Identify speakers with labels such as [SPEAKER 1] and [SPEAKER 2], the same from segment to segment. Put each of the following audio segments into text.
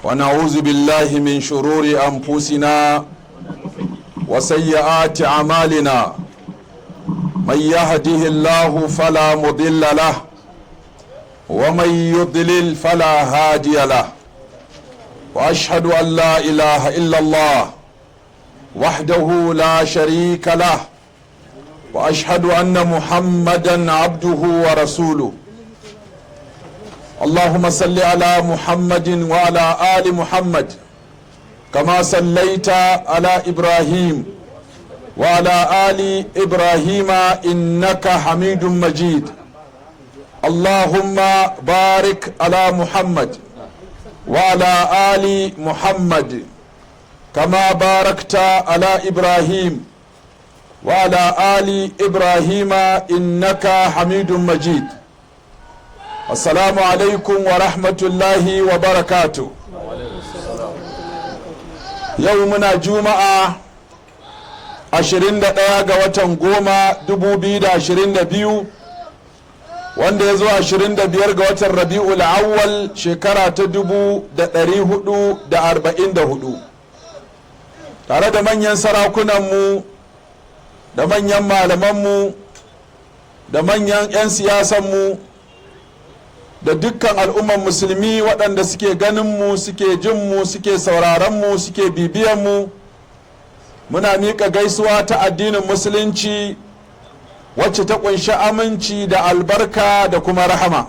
[SPEAKER 1] ونعوذ بالله من شرور أنفسنا وسيئات أعمالنا. من يهده الله فلا مضل له، ومن يضلل فلا هادي له. واشهد ان لا اله الا الله وحده لا شريك له، واشهد ان محمدا عبده ورسوله. اللهم صل على محمد وعلى ال محمد، كما صليت على ابراهيم وعلى ال ابراهيم، انك حميد مجيد. اللهم بارك على محمد وعلى ال محمد، كما باركت على ابراهيم وعلى ال ابراهيم، انك حميد مجيد. السلام عليكم ورحمه الله وبركاته. يومنا جمعه 21 ga watan 10 2022, wanda ya zo 25 ga watan Rabi'ul Awwal, shekara ta 1444, tare da manyan sarakunanmu da manyan malamanmu da manyan 'yan siyasanmu da dukkan al'umman musulmi waɗanda suke ganinmu, suke jinmu, suke sauraronmu, suke bibiyanmu, muna miƙa gaisuwa ta addinin Musulunci, wacce ta ƙunshi aminci da albarka da kuma rahama.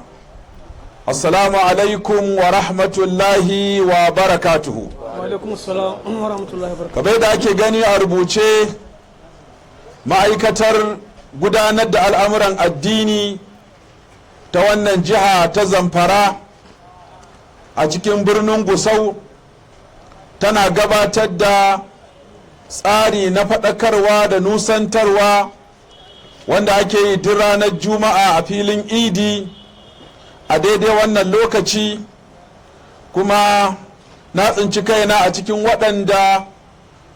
[SPEAKER 1] Assalamu alaikum wa rahmatullahi wa barakatuhu.
[SPEAKER 2] Alaikum salam wa rahmatullahi wa barakatuh.
[SPEAKER 1] Kamar da ake gani a rubuce, ma'aikatar gudanar da al'amuran addini ta wannan jiha ta Zamfara a cikin birnin Gusau tana gabatar da tsari na faɗakarwa da nusantarwa wanda ake yi duk ranar Juma'a a filin Idi a daidai wannan lokaci. Kuma na tsinci kaina a cikin waɗanda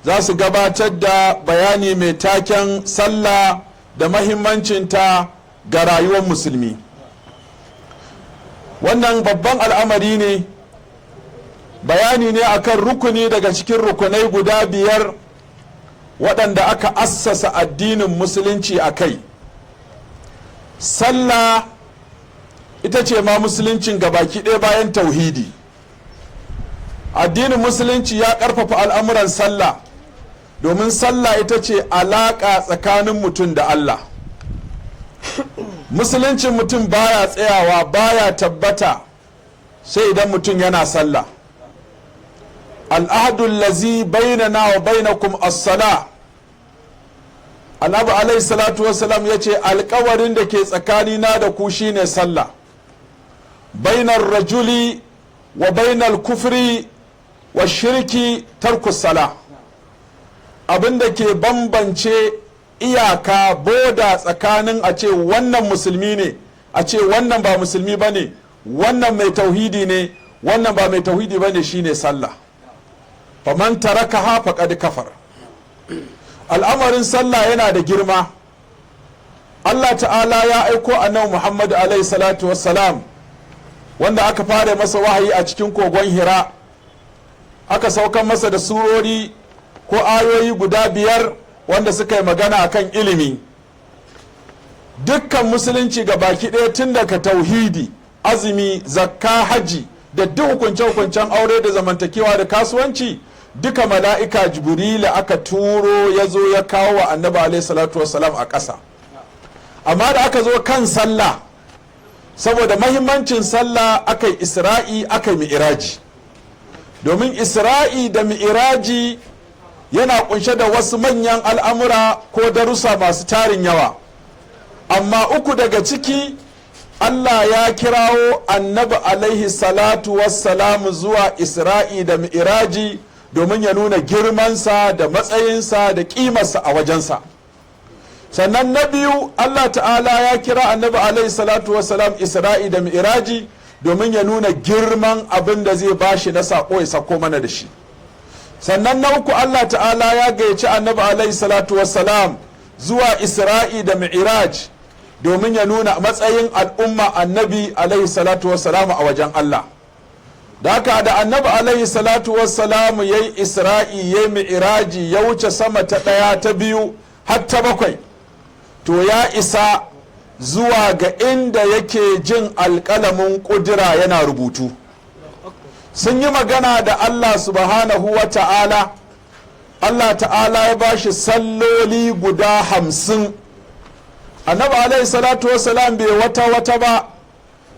[SPEAKER 1] za su gabatar da bayani mai taken "Sallah da mahimmancinta ga rayuwar musulmi". Wannan babban al'amari ne, bayani ne akan rukuni daga cikin rukunai guda biyar waɗanda aka assasa addinin Musulunci a kai. Sallah ita ce ma Musuluncin gabaki ɗaya bayan tauhidi. Addinin Musulunci ya ƙarfafa al'amuran sallah domin sallah ita ce alaƙa tsakanin mutum da Allah. Musuluncin mutum baya tsayawa, baya tabbata, sai idan mutum yana sallah. العهد الذي بيننا وبينكم الصلاة. Annabi alaihi salatu wasalam ya ce, alkawarin da ke tsakanina da ku shine sallah. بين الرجل وبين الكفر والشرك ترك الصلاة. Abin da ke bambance iyaka, boda tsakanin a ce wannan musulmi ne, a ce wannan ba musulmi ba ne, wannan mai tauhidi ne, wannan ba mai tauhidi ba ne, shine sallah. فمن تركها فقد كفر. Al'amarin sallah yana da girma. Allah Ta'ala ya aiko Annabi Muhammadu alaihi salatu wassalam, wanda aka fara masa wahayi a cikin kogon Hira, aka saukan masa da surori ko ayoyi guda biyar wanda suka yi magana akan ilimi. Dukkan Musulunci ga baki ɗaya, tun daga tauhidi, azumi, zakka, haji da duk hukunce-hukuncen aure da zamantakewa da kasuwanci, duka Mala'ika Jibrila aka turo ya zo ya kawo wa Annabi alaihi salatu wasalam a ƙasa. Amma da aka zo kan sallah, saboda mahimmancin sallah, aka yi Isra'i, aka yi Mi'iraji, domin Isra'i da Mi'iraji yana kunshe da wasu manyan al'amura ko darussa masu tarin yawa. Amma uku daga ciki, Allah ya kirawo Annabi alaihi salatu wassalamu zuwa Isra'i da Mi'iraji domin ya nuna girmansa da matsayinsa da ƙimarsa a wajensa. Sannan na biyu, Allah Ta'ala ya kira Annabi alaihi salatu wassalam Isra'i da Mi'iraji domin ya nuna girman abin da zai bashi na saƙo ya sako mana da shi. Sannan na uku, Allah Ta'ala ya gayyaci Annabi alaihi salatu wassalam zuwa Isra'i da Mi'iraj domin ya nuna matsayin al'umma Annabi alaihi salatu wassalam a wajen Allah. Da haka da Annabi alaihi salatu wassalamu ya yi Isra'i, ya yi Mi'iraji, ya wuce sama ta ɗaya, ta biyu, har ta bakwai, to ya isa zuwa ga inda yake jin alƙalamin ƙudura yana rubutu. Sun yi magana da Allah subhanahu wa ta'ala. Allah ta'ala ya ba shi salloli guda 50. Annabi alaihi salatu wassalam bai wata wata ba,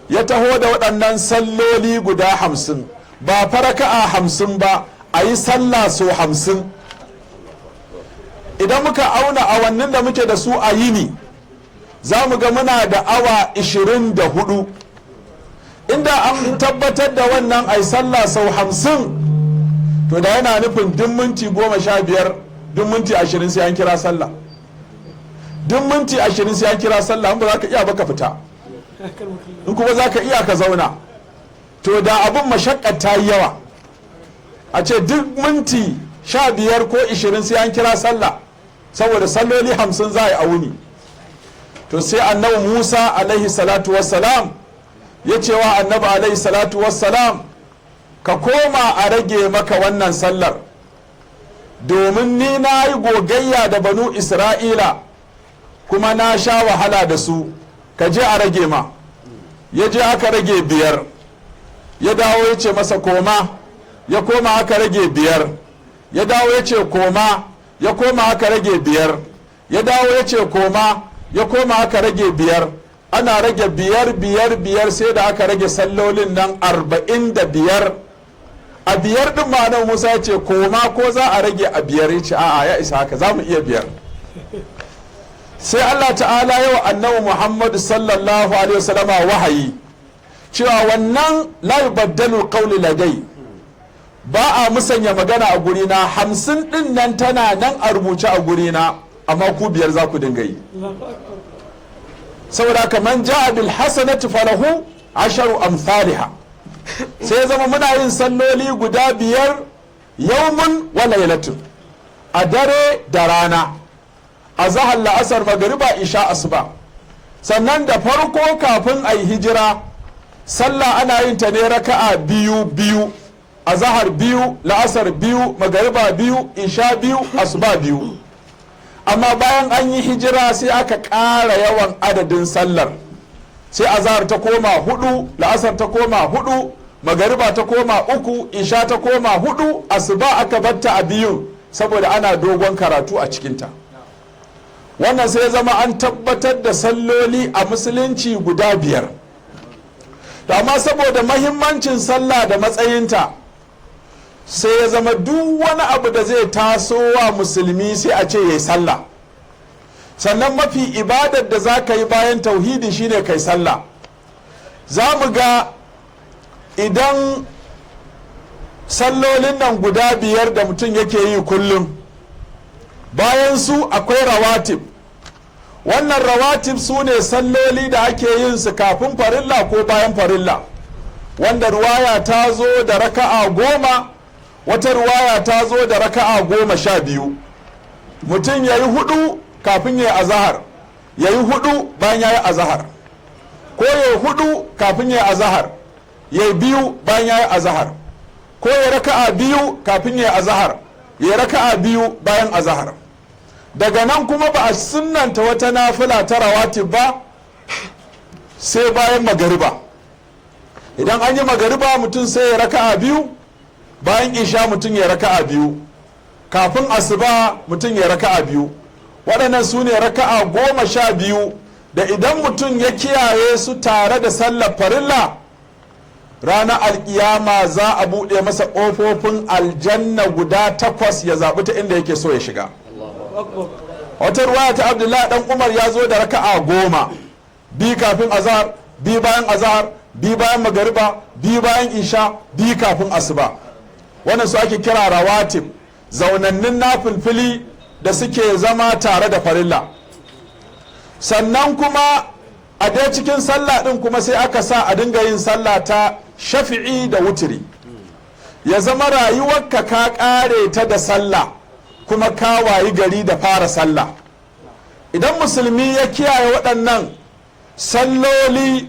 [SPEAKER 1] ya taho da waɗannan salloli guda 50. Ba faraka'a 50 ba, a yi sallah so 50. Idan muka auna awannin da muke da su a yini, za mu ga muna da awa 24. Inda an tabbatar da wannan ai sallah sau 50, to da yana nufin duk minti 15, duk minti 20 sai an kira sallah. Duk minti 20 sai an kira sallah. In ba za ka iya ba, ka fita. In kuma za ka iya, ka zauna. To da abin mashakkar ta yi yawa, a ce duk minti 15 ko 20 sai an kira sallah, saboda salloli 50 za a yi a wuni. To sai Annabi Musa alaihi salatu wassalam ya ce wa Annabi alaihi salatu wassalam, "Ka koma a rage maka wannan sallar, domin ni na yi gogayya da Banu Isra'ila kuma na sha wahala da su. Ka je a rage ma." Ya je aka rage biyar. Ya dawo ya ce masa, "Koma." Ya koma aka rage biyar. Ya dawo ya ce, "Koma." Ya koma aka rage biyar. Ya dawo ya ce, "Koma." Ya koma aka rage biyar. Ana rage biyar, biyar, biyar, sai da aka rage sallolin nan 45. A biyar din ma nan Musa ya ce, "Koma, ko za a rage a biyar?" Ya ce, "A'a, ya isa haka, za mu iya biyar." Sai Allah ta'ala yau Annabi Muhammadu sallallahu alaihi wasallama wahayi cewa wannan la yubaddalu qawli ladai, ba a musanya magana a gurina. 50 din nan tana nan a rubuce a gurina, amma ku biyar za ku dinga yi. Saboda haka man ja'a bil hasanati falahu asharu amsalha. Sai zama muna yin salloli guda biyar, yaumun wa lailatun, a dare da rana, a zahar, la'asar, magariba, isha, asuba. Sannan da farko, kafin a yi hijira, sallah ana yin ta ne raka'a biyu biyu: a zahar biyu, la'asar biyu, magariba biyu, isha biyu, asuba biyu. Amma bayan an yi hijira, sai aka ƙara yawan adadin sallar. Sai azahar ta koma hudu, la'asar ta koma hudu, magariba ta koma uku, isha ta koma hudu, asuba aka batta a biyun saboda ana dogon karatu a cikinta. Wannan sai zama an tabbatar da salloli a Musulunci guda biyar. To amma saboda mahimmancin sallah da matsayinta, sai ya zama duk wani abu da zai taso wa musulmi, sai a ce ya yi sallah. Sannan mafi ibadar da za ka yi bayan tauhidi shine kai sallah. Za mu ga idan sallolin nan guda biyar da mutum yake yi kullum, bayan su akwai rawatib. Wannan rawatib su ne salloli da ake yin su kafin farilla ko bayan farilla, wanda ruwaya ta zo da raka'a 10, wata ruwaya ta zo da raka'a 12. Mutum ya yi hudu kafin ya yi azahar, ya yi hudu bayan ya yi azahar, ko ya yi hudu kafin ya yi azahar, ya yi biyu bayan ya yi azahar, ko ya raka'a biyu kafin ya yi azahar, ya raka'a biyu bayan azahar. Daga nan kuma ba a sunnanta wata nafila ta rawatib ba sai bayan magariba. Idan an yi magariba, mutum sai ya raka'a biyu. Bayan isha, mutum ya raka'a biyu. Kafin asuba, mutum ya raka'a biyu. Waɗannan su ne raka'a 12 da idan mutum ya kiyaye su tare da sallar farilla, ranar alkiyama za a buɗe masa ƙofofin aljanna guda takwas, ya zaɓi ta inda yake so ya shiga. Wata ruwaya ta Abdullahi dan Umar ya zo da raka'a 10: bi kafin azhar, bi bayan azhar, bi bayan magariba, bi bayan isha, bi kafin asuba. Wannan su ake kira rawatib, zaunannin nafilfili da suke zama tare da farilla. Sannan kuma a dai cikin sallah din kuma sai aka sa a dinga yin sallah ta shafi'i da wutiri. Ya zama rayuwarka ka kare ta da sallah, kuma ka wayi gari da fara sallah. Idan musulmi ya kiyaye waɗannan salloli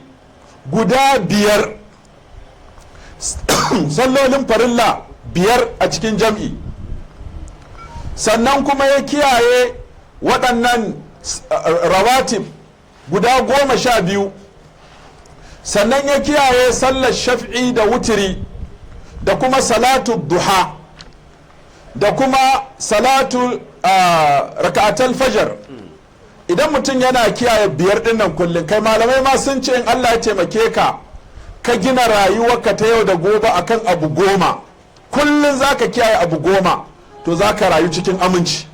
[SPEAKER 1] guda biyar Sallolin farilla 5 a cikin jam'i, sannan kuma ya kiyaye waɗannan rawatib guda 12, sannan ya kiyaye sallar shaf'i da wutiri da kuma salatu duha da kuma salatu raka'atul fajar. Idan mutum yana kiyaye 5 dinnan kullum, kai malamai ma sun ce in Allah ya taimake ka ka gina rayuwarka ta yau da gobe akan abu 10, kullum zaka kiyaye abu 10, to zaka rayu cikin aminci.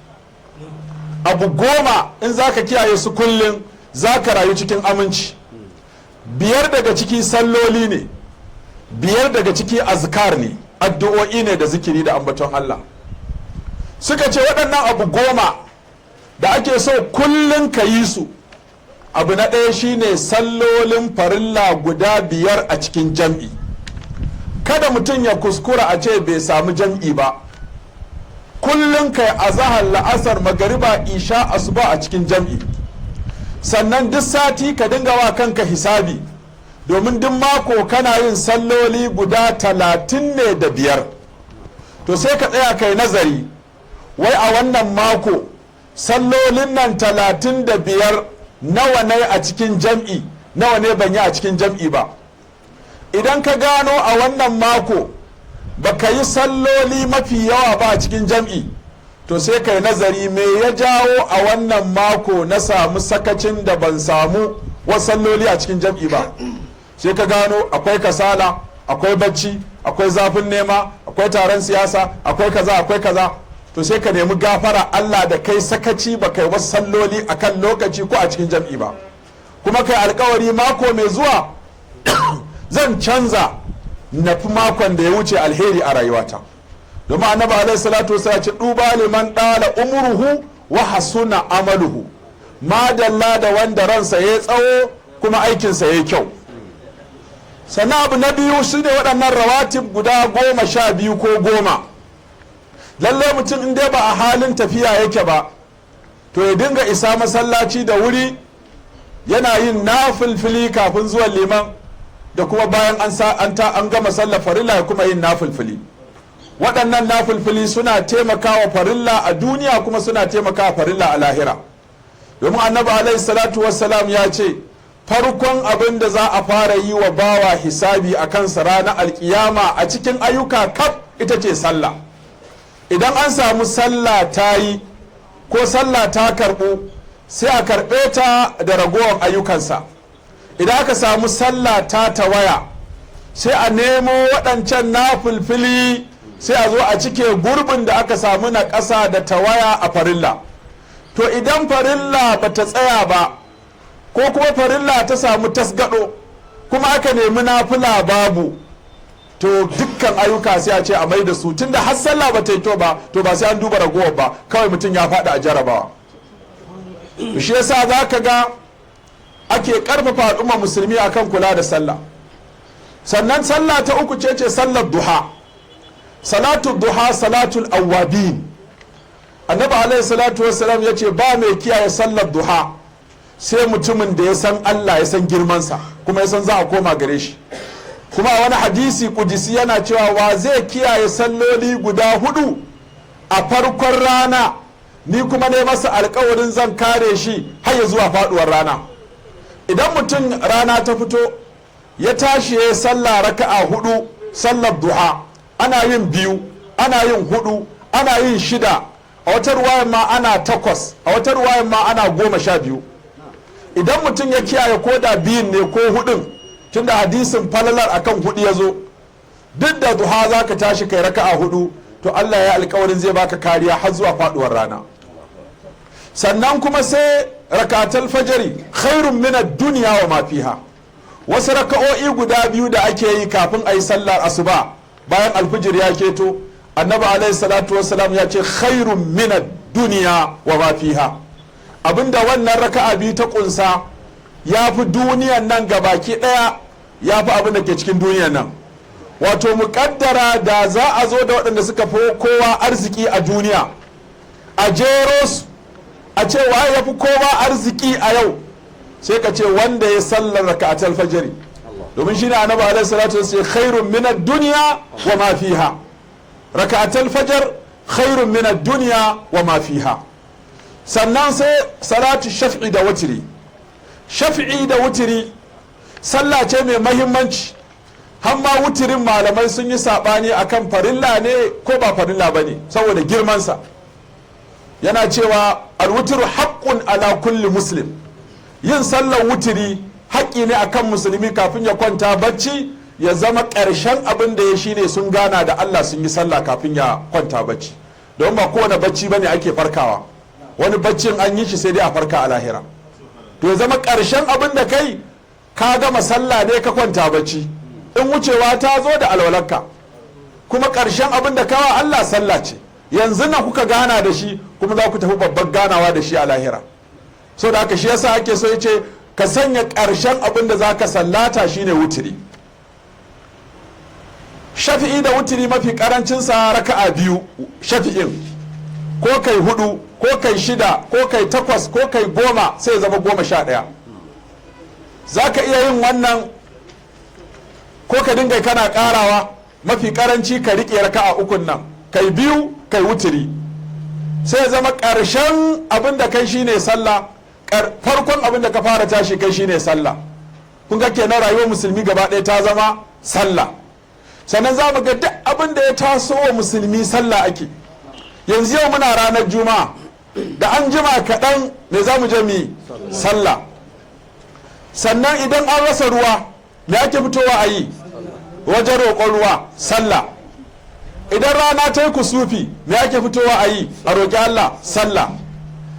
[SPEAKER 1] Abu 10 in zaka kiyaye su kullum, zaka rayu cikin aminci. 5 daga ciki salloli ne, 5 daga ciki azkar ne, addu'o'i ne da zikiri da ambaton Allah. Suka ce waɗannan abu 10 da ake so kullum ka yi su, abu na ɗaya shine sallolin farilla guda 5 a cikin jam'i. Kada mutum ya kuskura a ce bai samu jam'i ba. Kullum kai azahar, la'asar, magariba, isha, asuba a cikin jam'i. Sannan duk sati ka dinga wa kanka hisabi, domin duk mako kana yin salloli guda 35. To sai ka tsaya kai nazari, wai a wannan mako sallolin nan 35 nawa ne a cikin jam'i, nawa ne ban yi a cikin jam'i ba? Idan ka gano a wannan mako baka yi salloli mafi yawa ba a cikin jam'i, to sai kai nazari me ya jawo a wannan mako na samu sakacin da ban samu wasu salloli a cikin jam'i ba. Sai ka gano akwai kasala, akwai bacci, akwai zafin nema, akwai taron siyasa, akwai kaza, akwai kaza. To sai ka nemi gafara Allah da kai sakaci ba kai wasu salloli akan lokaci ko a cikin jam'i ba. Kuma kai alkawari, mako mai zuwa zan canza, na fi makon da ya wuce alheri a rayuwata. Domin Annabi alaihi salatu wasallam ce, "Duba liman dala umruhu wa hasuna amaluhu." Madalla da wanda ransa ya tsawo kuma aikinsa ya kyau. Sannan abu na biyu shine waɗannan rawatib guda 12 ko 10. Lallai mutum in dai ba a halin tafiya yake ba, to ya dinga isa masallaci da wuri, yana yin nafilfili kafin zuwan liman, da kuma bayan an gama sallar farilla ya kuma yin nafilfili. Waɗannan nafilfili suna taimakawa farilla a duniya, kuma suna taimakawa farilla a lahira. Domin Annabi alaihi salatu wassalam ya ce farkon abin da za a fara yi wa bawa hisabi a kansa ranar alkiyama a cikin ayyuka kaf ita ce sallah. Idan an samu sallah ta yi ko sallah ta karɓu, sai a karɓe ta da ragowar ayyukansa. Idan aka samu sallah ta tawaya, sai a nemo waɗancan nafilfili, sai a zo a cike gurbin da aka samu na ƙasa da tawaya a farilla. To idan farilla ba ta tsaya ba, ko kuma farilla ta samu tasgado, kuma aka nemi nafila babu, to dukkan ayyuka sai a ce a mai da su, tunda har sallah ba ta yi kyau ba, to ba sai an duba ragowar ba, kawai mutum ya faɗi a jarabawa. To shi yasa za ka ga ake karfafa al'umma musulmi akan kula da sallah. Sannan sallah ta uku ce sallar duha, salatu duha, salatul awwabin. Annabi alaihi salatu wassalam ya ce ba mai kiyaye sallar duha sai mutumin da ya san Allah, ya san girmansa, kuma ya san za a koma gare shi. Kuma a wani hadisi kudisi yana cewa, wa zai kiyaye salloli guda 4 a farkon rana, ni kuma ne masa alkawarin zan kare shi har ya zuwa faduwar rana? Idan mutum rana ta fito ya tashi ya sallah raka'a 4, sallar duha, ana yin 2, ana yin 4, ana yin 6, a wata ruwayan ma ana 8, a wata ruwayan ma ana 12. Idan mutum ya kiyaye ko da 2n ne ko 4n, tunda hadisin falalar akan 4 ya zo, duk da duha za ka tashi kai raka'a 4, to Allah ya alkawarin zai baka kariya har zuwa faduwar rana. Sannan kuma sai rakatul fajari, khairun min ad-dunya wa ma fiha. Wasu raka'o'i guda 2 da ake yi kafin a yi sallar asuba bayan alfijir ya keto, Annabi alaihi salatu wassalam ya ce khairun min ad-dunya wa ma fiha. Abinda wannan raka'a 2 ta kunsa ya fi duniyan nan gabaki daya, ya fi abin da ke cikin duniyan nan. Wato muƙaddara da za a zo da waɗanda suka fi kowa arziki a duniya, a jero su, a ce waye ya fi kowa arziki a yau, sai ka ce wanda ya sallar raka'atul fajri. Domin shine Annabi alaihi salatu wasallam, khairun min ad-dunya wa ma fiha. Raka'atul fajr khairun min ad-dunya wa ma fiha. Sannan sai salatu shaf'i da wutiri. Shaf'i da wutiri sallah ce mai mahimmanci. Har ma wutirin malamai sun yi saɓani akan farilla ne ko ba farilla ba ne, saboda girmansa. Yana cewa alwutiru haqqun ala kulli muslim. Yin sallar wutiri haƙƙi ne akan musulmi, kafin ya kwanta bacci ya zama ƙarshen abin da ya shine sun gana da Allah, sun yi sallah kafin ya kwanta bacci. Don ba kowane bacci bane ake farkawa. Wani baccin an yi shi sai dai a farka a lahira. To ya zama ƙarshen abin da kai ka gama sallah ne ka kwanta bacci, in wucewa ta zo da alwalarka. Kuma ƙarshen abin da kawa Allah sallah ce. Yanzu nan kuka gana da shi, kuma za ku tafi babbar ganawa da shi a lahira. So da haka shi yasa ake so, yace ka sanya ƙarshen abin da za ka sallata shine wutiri. Shafi'i da wutiri mafi karancin sa raka'a 2 shafi'in, ko kai 4, ko kai 6, ko kai 8, ko kai 10, sai ya zama 11. Za ka iya yin wannan ko ka dinga kana karawa. Mafi karanci ka riƙe raka'a 3n nan, kai 2, kai wutiri, sai ya zama ƙarshen abin da kai shine sallah, farkon abin da ka fara tashi kai shine sallah. Kun ga kenan rayuwar musulmi gaba ɗaya ta zama sallah. Sannan za mu ga duk abin da ya taso wa musulmi sallah ake. Yanzu yau muna ranar Juma'a, da an jima kaɗan me za mu je mu yi? Sallah. Sannan idan an rasa ruwa, me ake fitowa a yi wajen roƙon ruwa? Sallah. Idan rana ta yi kusufi, me ake fitowa a yi a roƙi Allah? Sallah.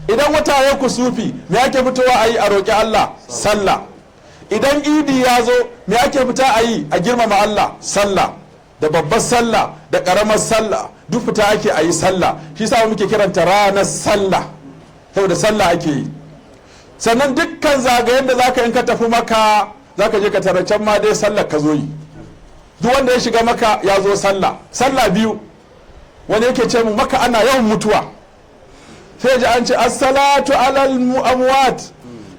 [SPEAKER 1] Idan wata ya kusufi, me ake fitowa a yi a roƙi Allah? Sallah. Idan Idi ya zo, me ake fita a yi a girmama Allah? Sallah. Da babbar sallah da ƙaramar sallah duk fita ake a yi sallah. Shi sa muke kiranta ranar sallah, saboda sallah ake yi. Sannan dukkan zagayen da zaka in ka tafi Maka, zaka je ka tara can ma dai sallah ka zo yi. Duk wanda ya shiga Maka ya zo sallah, sallah biyu. Wani yake ce mu Maka ana yawan mutuwa, sai ji an ce as-salatu alal amwat.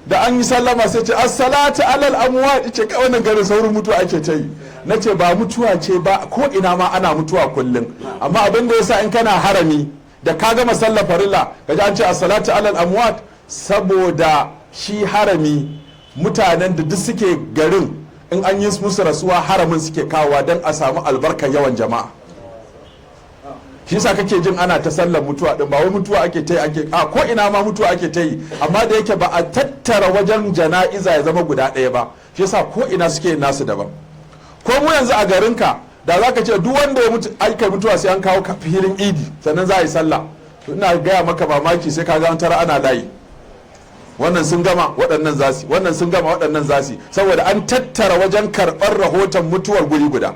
[SPEAKER 1] Da an yi sallama sai ce as-salatu alal amwat. Ce kai, wannan garin saurin mutuwa ake ta yi. Na ce ba mutuwa ce ba, ko ina ma ana mutuwa kullum. Amma abin da yasa in kana harami da ka gama sallar farilla ka ji an ce as-salatu alal amwat, saboda shi harami mutanen da duk suke garin, in an yi musu rasuwa haramin suke kawowa don a samu albarkar yawan jama'a. Shi yasa kake jin ana ta sallar mutuwa din. Ba wai mutuwa ake ta yi ake a ko ina ma mutuwa ake ta yi, amma da yake ba a tattara wajen jana'iza ya zama guda ɗaya ba, shi yasa ko ina suke yin nasu daban. Ko mu yanzu a garinka da za ka ce duk wanda ya mutu, aka mutuwa, sai an kawo filin Idi sannan za a yi sallah, to ina gaya maka mamaki sai ka ga an tara ana layi. Wannan sun gama, waɗannan zasu, wannan sun gama, waɗannan zasu, saboda an tattara wajen karɓar rahoton mutuwar guri guda.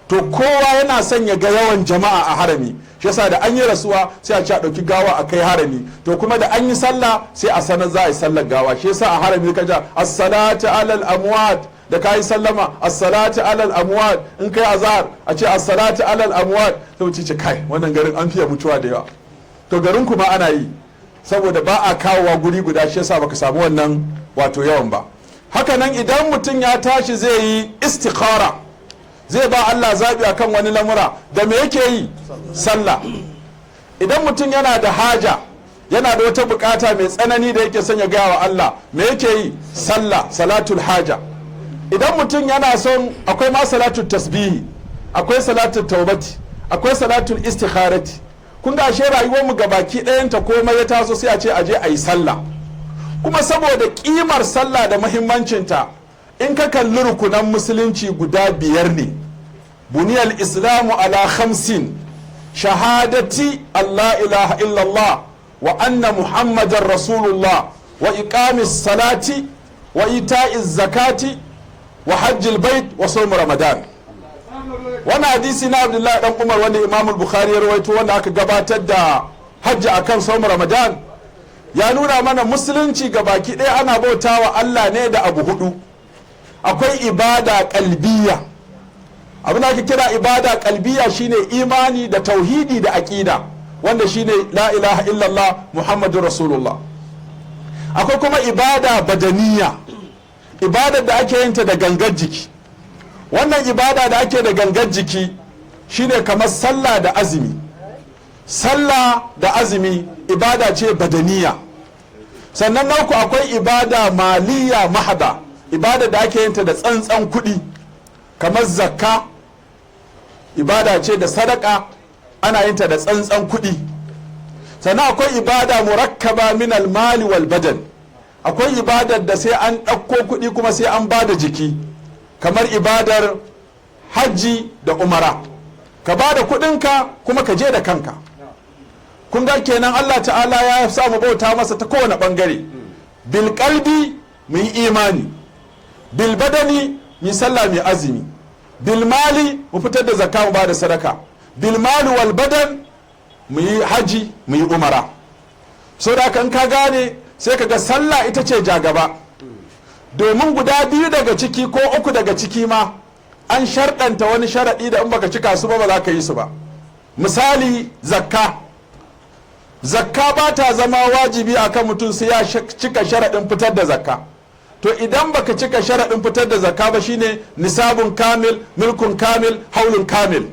[SPEAKER 1] To kowa yana son ya ga yawan jama'a a harami, shi yasa da an yi rasuwa sai a ci a ɗauki gawa a kai harami. To kuma da an yi sallah sai a sanar za a yi sallar gawa. Shi yasa a harami ka ja as-salatu alal amwat, da ka yi sallama as-salatu alal amwat. In kai azhar a ce as-salatu alal amwat. Sai mu ce kai, wannan garin an fiye mutuwa da yawa. To garin kuma ana yi saboda ba a kawowa guri guda, shi yasa baka samu wannan wato yawan ba. Haka nan idan mutum ya tashi zai yi istikhara, zai ba Allah zaɓi akan wani lamura, da me yake yi? Sallah. Idan mutum yana da haja, yana da wata bukata mai tsanani da yake son ya gaya wa Allah, me yake yi? Sallah, salatul haja. Idan mutum yana son, akwai ma salatul tasbihi, akwai salatul taubati, akwai salatul istikharati. Kun ga ashe rayuwar mu gabaki ɗayanta komai ya taso sai a ce aje a yi sallah. Kuma saboda kimar sallah da muhimmancinta, in ka kalli rukunan musulunci guda 5 ne. Buniyal islamu ala khamsin: shahadati Allah ilaha illallah wa anna muhammadan rasulullah wa iqamis salati wa ita'iz zakati wa hajjil bait wa sawm Ramadan. Wannan hadisi na Abdullahi dan Umar wanda Imam Bukhari ya rawaito, wanda aka gabatar da hajji akan sawm Ramadan, ya nuna mana musulunci ga baki ɗaya ana bautawa Allah ne da abu hudu. Akwai ibada kalbiya. Abin da ake kira ibada kalbiya shine imani da tauhidi da aƙida, wanda shine la ilaha illallah Muhammadu rasulullah. Akwai kuma ibada badaniya, ibadar da ake yinta da gangar jiki. Wannan ibada da ake da gangar jiki shine kamar sallah da azumi. Sallah da azumi ibada ce badaniya. Sannan na uku, akwai ibada maliya mahada, ibada da ake yinta da tsantsan kuɗi, kamar zakka ibada ce, da sadaka, ana yinta da tsantsan kuɗi. Sannan akwai ibada murakkaba min almali wal badan. Akwai ibadar da sai an ɗauko kuɗi kuma sai an ba da jiki, kamar ibadar hajji da umara, ka ba da kuɗinka kuma ka je da kanka. Kun ga kenan Allah Ta'ala ya sa mu bauta masa ta kowane ɓangare: bil qalbi, mu yi imani; bil badani, mu yi sallah, mu azumi; bil mali, mu fitar da zakka, mu ba da sadaka; bil mali wal badan, mu yi haji, mu yi umara. So da kan ka gane, sai ka ga sallah ita ce jagaba, domin guda biyu daga ciki ko uku daga ciki ma an sharɗanta wani sharaɗi da in baka cika su ba, ba za ka yi su ba. Misali, zakka. Zakka ba ta zama wajibi akan mutum sai ya cika sharaɗin fitar da zakka. To idan baka cika sharaɗin fitar da zakka ba, shine nisabun kamil, milkun kamil, haulun kamil,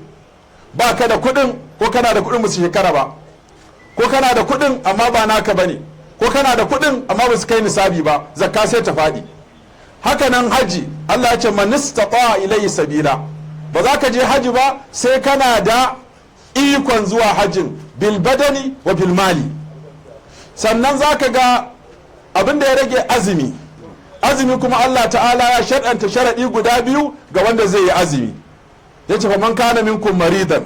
[SPEAKER 1] ba ka da kuɗin, ko kana da kuɗin musu shekara ba, ko kana da kuɗin amma ba naka bane, ko kana da kuɗin amma ba su kai nisabi ba, zakka sai ta faɗi. Haka nan haji, Allah ya ce man istata ilayhi sabila. Ba za ka je haji ba sai kana da ikon zuwa hajin, bil badani wa bil mali. Sannan za ka ga abin da ya rage, azumi. Azumi kuma Allah Ta'ala ya sharɗanta sharaɗi guda biyu ga wanda zai yi azumi. Ya ce faman kana minkum maridan.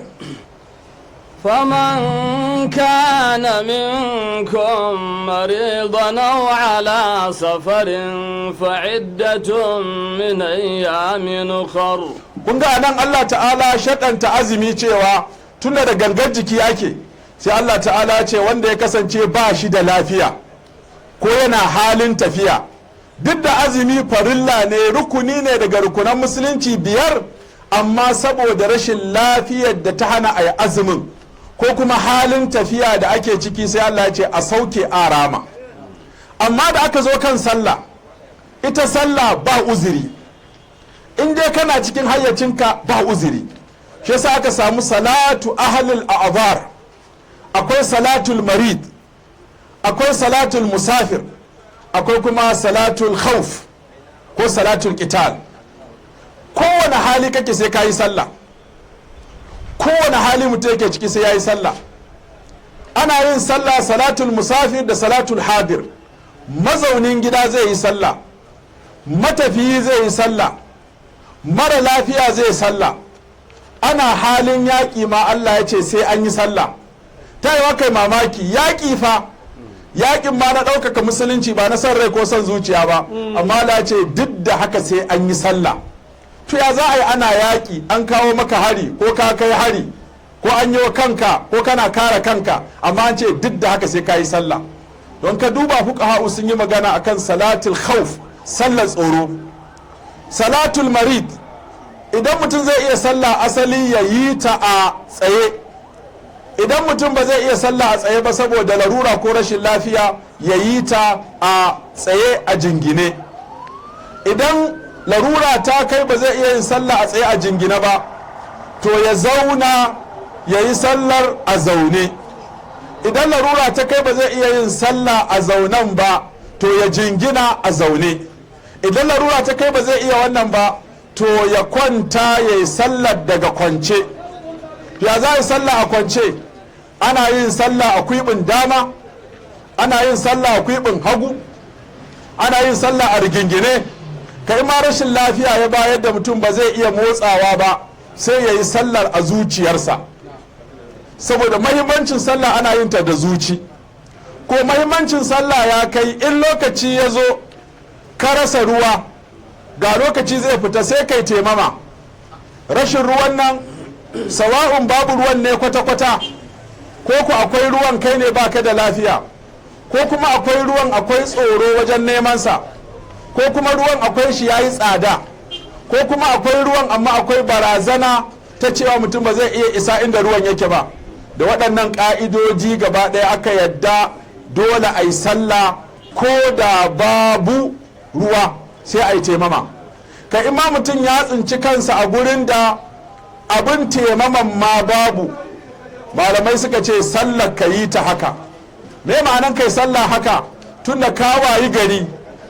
[SPEAKER 3] فمن كان منكم مريضا أو على سفر فعدة من أيام أخر.
[SPEAKER 1] Kun ga nan Allah Ta'ala sharɗanta azumi cewa tunda da gangar jiki ake, sai Allah Ta'ala ce wanda ya kasance ba shi da lafiya ko yana halin tafiya. Duk da azumi farilla ne, rukuni ne daga rukunan Musulunci biyar, amma saboda rashin lafiyar da ta hana a yi azumin ko kuma halin tafiya da ake ciki, sai Allah ya ce a sauke a rama. Amma da aka zo kan sallah, ita sallah ba uzuri. In dai kana cikin hayyacinka, ba uzuri. Shi yasa aka samu salatu ahlul a'zar. Akwai salatul marid, akwai salatul musafir, akwai kuma salatul khawf ko salatul qital. Kowane hali kake, sai kayi sallah. Kowane hali mutum yake ciki, sai yayi sallah. Ana yin sallah salatul musafir da salatul hadir. Mazaunin gida zai yi sallah, matafiyi zai yi sallah, mara lafiya zai sallah. Ana halin yaƙi ma Allah ya ce sai an yi sallah. Ta yi kai mamaki, yaƙi fa, yaƙin ma na ɗaukaka Musulunci, ba na son rai ko son zuciya ba, amma Allah ya ce duk da haka sai an yi sallah. To ya za a yi ana yaƙi, an kawo maka hari ko ka kai hari ko an yi wa kanka ko kana kare kanka, amma an ce duk da haka sai ka yi sallah? Don ka duba, fuqaha'u sun yi magana akan salatul khawf, sallar tsoro. Salatul marid, idan mutum zai iya sallah asali ya yi ta a tsaye. Idan mutum ba zai iya sallah a tsaye ba saboda larura ko rashin lafiya, ya yi ta a tsaye a jingine. Idan larura ta kai ba zai iya yin sallah a tsaye a jingine ba, to ya zauna ya yi sallar a zaune. Idan larura ta kai ba zai iya yin sallah a zaunen ba, to ya jingina a zaune. Idan larura ta kai ba zai iya wannan ba, to ya kwanta ya yi sallar daga kwance. Ya za a yi sallah a kwance? Ana yin sallah a kwiɓin dama, ana yin sallah a kwiɓin hagu, ana yin sallah a rigingine. Kai ma rashin lafiya ya bayar da mutum ba zai iya motsawa ba, sai ya yi sallar a zuciyarsa, saboda mahimmancin sallah ana yin ta da zuci. Ko mahimmancin sallah ya kai in lokaci ya zo ka rasa ruwa, ga lokaci zai fita, sai kai taimama. Rashin ruwan nan, sawa'un babu ruwan ne kwata-kwata, ko ku akwai ruwan kai ne baka da lafiya, ko kuma akwai ruwan akwai tsoro wajen nemansa, ko kuma ruwan akwai shi yayi tsada, ko kuma akwai ruwan amma akwai barazana ta cewa mutum ba zai iya isa inda ruwan yake ba. Da waɗannan ƙa'idoji gaba ɗaya aka yadda dole a yi sallah ko da babu ruwa, sai a yi taimama. Kai, Ka ima mutum ya tsinci kansa a gurin da abin taimaman ma babu, malamai suka ce sallar ka yi ta haka. Me ma'anan kai sallah haka? Tunda ka wayi gari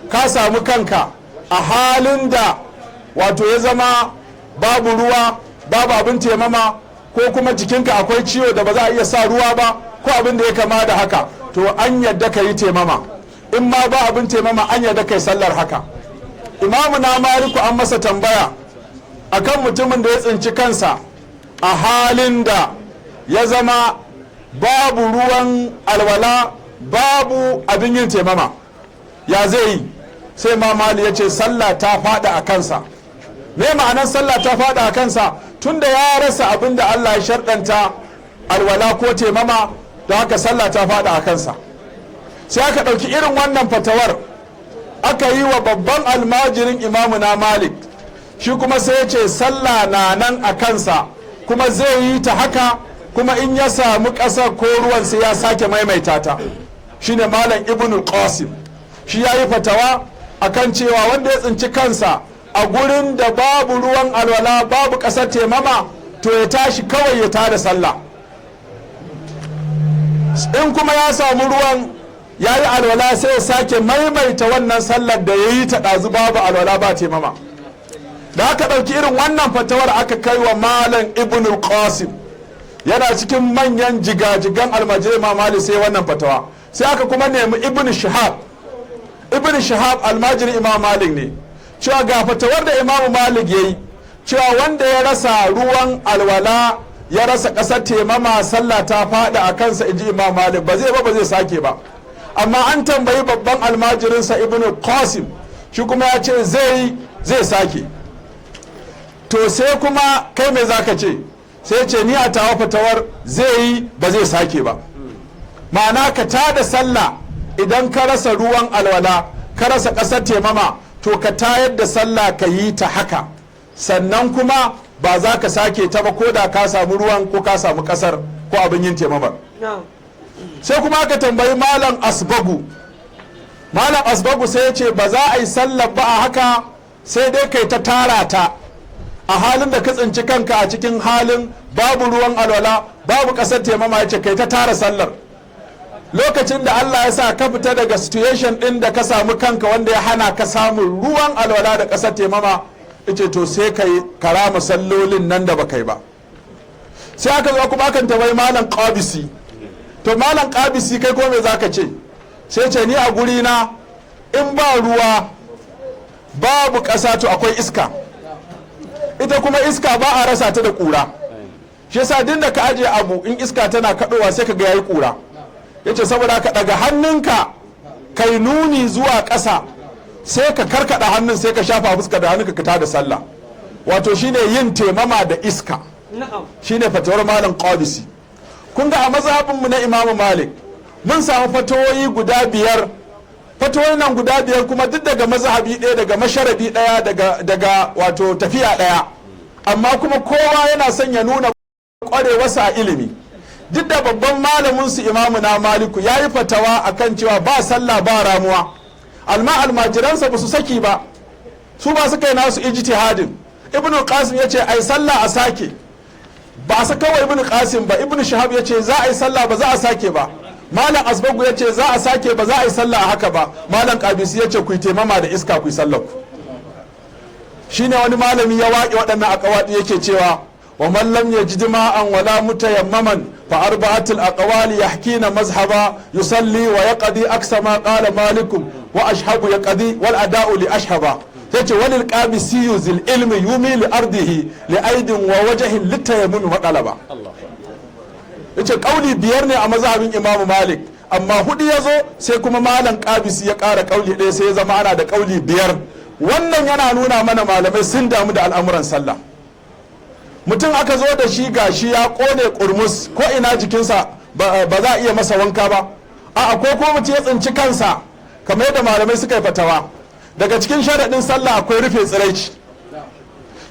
[SPEAKER 1] ka samu kanka a halin da wato ya zama babu ruwa, babu abin taimama, ko kuma jikinka akwai ciwo da ba za a iya sa ruwa ba, ko abin da ya kama da haka, to an yadda ka yi taimama. In ma ba abin taimama, an yadda kai sallar haka. Imamu na Maliku an masa tambaya akan mutumin da ya tsinci kansa a halin da ya zama babu ruwan alwala, babu abin yin taimama, ya zai yi? Sai ma Mali ya ce sallah ta fada a kansa. Me ma'anar sallah ta fada a kansa? Tunda ya rasa abin da Allah ya sharɗanta, alwala ko taimama, don haka sallah ta fada a kansa. Sai aka ɗauki irin wannan fatawar aka yi wa babban almajirin Imamu na Malik, shi kuma sai ya ce sallah na nan a kansa, kuma zai yi ta haka, kuma in ya samu ƙasar ko ruwan sai ya sake maimaita ta. Shine Malam Ibnu Qasim. Shi ya yi fatawa akan cewa wanda ya tsinci kansa a gurin da babu ruwan alwala, babu ƙasar taimama, to ya tashi kawai ya tada sallah. In kuma ya samu ruwan, ya yi alwala, sai ya sake maimaita wannan sallar da ya yi ta ɗazu babu alwala ba taimama. Da aka ɗauki irin wannan fatawar aka kai wa Malam Ibn Qasim, yana cikin manyan jigajigan almajirai mamali, sai wannan fatawa. Sai aka kuma nemi Ibn Shihab. Ibn Shihab almajirin Imam Malik ne, cewa ga fatawar da Imam Malik ya yi, cewa wanda ya rasa ruwan alwala, ya rasa ƙasar taimama, sallah ta faɗi a kansa, inji Imam Malik, ba zai ba, ba zai sake ba. Amma an tambayi babban almajirinsa Ibn Qasim, shi kuma ya ce zai sake. To sai kuma kai me zaka ce? Sai ce ni a tawa fatawar zai yi, ba zai sake ba. Ma'ana ka tada sallah idan ka rasa ruwan alwala, ka rasa ƙasar taimama, to ka tayar da sallah ka yi ta haka, sannan kuma ba za ka sake ta ba ko da ka samu ruwan ko ka samu ƙasar ko abin yin taimamar. Sai kuma aka tambayi Malam Asbagu. Malam Asbagu sai ya ce ba za a yi sallar ba a haka, sai dai kai ta tara ta a halin da ka tsinci kanka a cikin halin babu ruwan alwala, babu ƙasar taimama. Ya ce kai ta tara sallar. Lokacin da Allah ya sa ka fita daga situation ɗin da ka samu kanka wanda ya hana ka samun ruwan alwala da ƙasar taimama, ce to sai ka yi karama sallolin nan da baka yi ba. Sai aka zo kuma akan tambayi Malam Qabisi. To Malam Qabisi, kai ko me zaka ce? Sai ce ni a guri na, in ba ruwa babu ƙasa, to akwai iska. Ita kuma iska ba a rasa ta da ƙura. Shi yasa duk da ka ajiye abu, in iska tana kaɗowa sai ka ga yayi ƙura. Yace saboda ka daga hannunka kai nuni zuwa ƙasa, sai ka karkada hannun, sai ka shafa fuska da hannunka, ka tada sallah. Wato shine yin taimama da iska. Shine fatawar Malam Qabisi. Kun ga a mazhabinmu na Imamu Malik mun samu fatawoyi guda biyar. Fatawoyin nan guda biyar kuma duk daga mazhabi ɗaya, daga masharabi ɗaya, daga wato tafiya ɗaya, amma kuma kowa yana son ya nuna ƙwarewarsa a ilimi. Duk da babban malamin su Imamu na Maliku ya yi fatawa akan cewa ba sallah ba ramuwa, alma almajiransa ba su saki ba, su ba suka yi nasu ijtihadin. Ibnu Qasim ya ce ai sallah a sake, ba a saka wa Ibnu Qasim ba. Ibnu Shahab ya ce za a yi sallah, ba za a sake ba. Malam Asbagu ya ce za a sake, ba za a yi sallah a haka ba. Malam Qabisi ya ce ku yi taimama da iska ku yi sallah ku. Shine wani malami ya waƙe waɗannan aqwali, yake cewa wa man lam yajid ma'an wala mutayammaman fa arba'atul aqwali yahkina mazhaba, yusalli wa yaqdi aksa ma qala malikum wa ashhabu yaqdi wal ada'u li ashhaba. Yace walil Qabisi zil ilmi yumi li ardihi li aidin wa wajhin litayammum wa qalaba. Yace kauli biyar ne a mazhabin Imamu Malik, amma hudu ya zo, sai kuma Malam Qabisi ya ƙara kauli ɗaya, sai ya zama ana da kauli biyar. Wannan yana nuna mana malamai sun damu da al'amuran sallah. Mutum aka zo da shi, gashi ya kone kurmus ko ina jikinsa, ba za a iya masa wanka ba. A'a, ko mutum ya tsinci kansa kamar yadda malamai suka yi fatawa, daga cikin sharaɗin sallah akwai rufe tsiraici.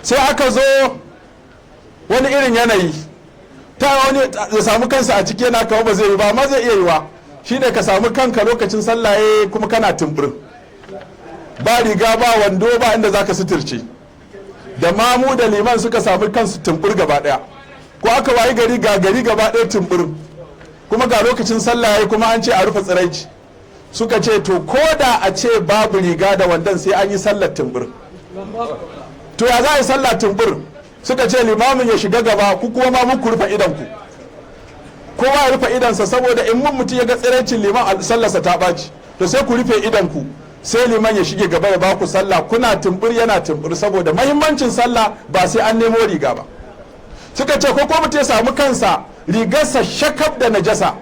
[SPEAKER 1] Sai aka zo wani irin yanayi ta wani ya samu kansa a ciki, yana kawo ba zai yi ba, amma zai iya yiwa. Shine ka samu kanka lokacin sallah kuma kana tumburin, ba riga ba wando, ba inda zaka suturce. Da mamu da liman suka samu kansu tumbur gaba daya, ko aka wayi gari ga gari gaba daya tumbur, kuma ga lokacin sallah yayi, kuma an ce a rufe tsiraici, suka ce to ko da a ce babu riga da wandon, sai an yi sallar tumbur. To ya za a yi sallah tumbur? Suka ce limamin ya shiga gaba, ku kuma ma muku rufe idan ku, kowa ya rufe idansa, saboda in mun mutum ya ga tsiraicin liman, sallarsa ta ɓaci. To sai ku rufe idan ku, sai liman ya shige gaba ya ba ku sallah, kuna tumbur yana tumbur, saboda mahimmancin sallah, ba sai an nemo riga ba. Suka ce ko mutum ya samu kansa rigarsa shakaf da najasa,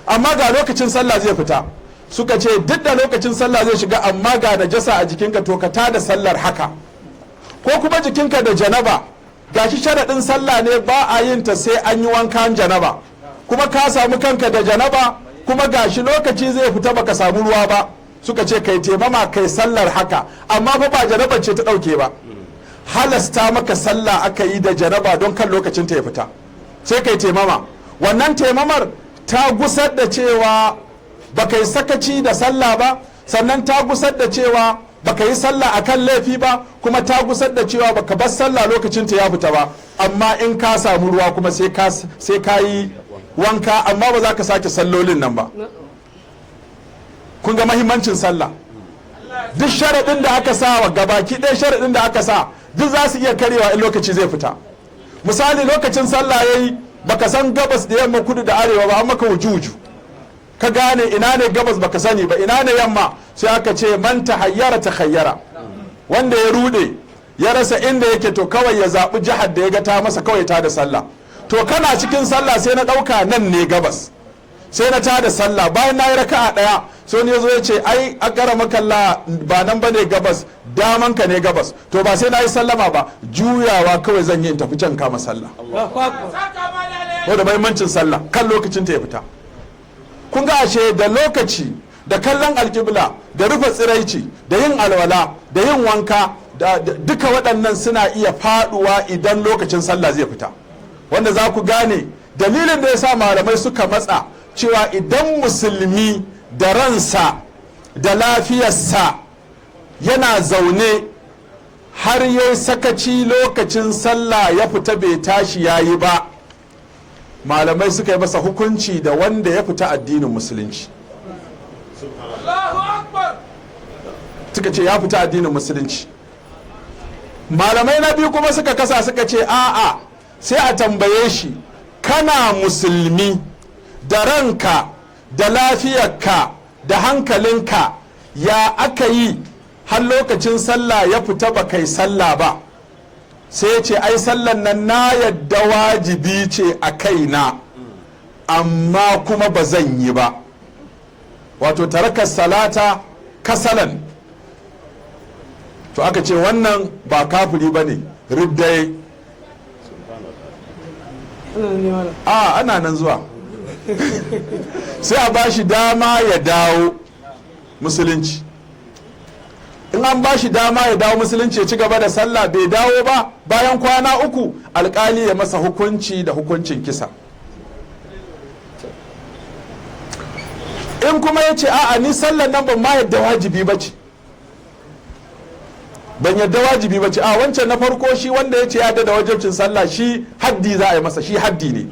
[SPEAKER 1] amma ga lokacin sallah zai fita, suka ce duk da lokacin sallah zai shiga amma ga najasa a jikinka, to ka tada sallar haka. Ko kuma jikinka da janaba, gashi sharaɗin sallah ne ba a yin ta sai an yi wankan janaba, kuma ka samu kanka da janaba, kuma gashi lokaci zai fita baka samu ruwa ba, suka ce kai taimama kai sallar haka. Amma fa ba janaba ce ta ɗauke ba, halasta maka sallah aka yi da janaba don kan lokacin ta ya fita, sai kai taimama. Wannan taimamar ta gusar da cewa baka yi sakaci da sallah ba, sannan ta gusar da cewa baka yi sallah akan laifi ba, kuma ta gusar da cewa baka bar sallah lokacin ta ya fita ba. Amma in ka samu ruwa kuma sai ka yi wanka, amma ba za ka sake sallolin nan ba. Kun ga mahimmancin sallah. Duk sharaɗin da aka sa wa gabaki ɗaya, sharaɗin da aka sa duk za su iya karewa in lokaci zai fita. Misali, lokacin sallah yayi, baka san gabas da yamma, kudu da arewa ba, an maka wuju-wuju, ka gane ina ne gabas baka sani ba, ina ne yamma. Sai aka ce man tahayyara takhayyara, wanda ya rude ya rasa inda yake, to kawai ya zaɓi jihar da ya ga ta masa, kawai ta da sallah. To kana cikin sallah sai na ɗauka nan ne gabas, sai na tada sallah. Bayan na yi raka'a ɗaya, sai wani ya zo ya ce, "Ai akara makalla, ba nan ba ne gabas, daman ka ne gabas." To ba sai na yi sallama ba, juyawa kawai zan yi in tafi can kama sallah. Ko da mahimmancin sallah kan lokacin ta ya fita. Kun ga ashe da lokaci da kallon alkibla da rufe tsiraici da yin alwala da yin wanka da duka waɗannan suna iya faduwa idan lokacin sallah zai fita. Wanda za ku gane dalilin da ya sa malamai suka matsa cewa idan musulmi da ransa da lafiyarsa yana zaune har yayi sakaci, lokacin sallah ya fita bai tashi yayi ba, malamai suka yi masa hukunci da wanda ya fita addinin musulunci. Suka ce ya fita addinin musulunci. Malamai na biyu kuma suka kasa, suka ce a'a, sai a tambaye shi, kana musulmi da ranka da lafiyarka da hankalinka, ya aka yi har lokacin sallah ya fita ba kai sallah ba? Sai ce, ai sallan nan na yadda wajibi ce a kaina, amma kuma ba zan yi ba. Wato tarakar salata kasalan. To aka ce wannan ba kafiri ba ne, riddaye. A ana nan zuwa sai a ba shi dama ya dawo musulunci. In an ba shi dama ya dawo musulunci ya ci gaba da sallah, bai dawo ba, bayan kwana 3 alkali ya masa hukunci da hukuncin kisa. In kuma ya ce a'a, ni sallar nan ban ma yadda wajibi ba ce, ban yadda wajibi ba ce. A wancan na farko, shi wanda ya ce ya da wajibcin sallah, shi haddi za a yi masa, shi haddi ne.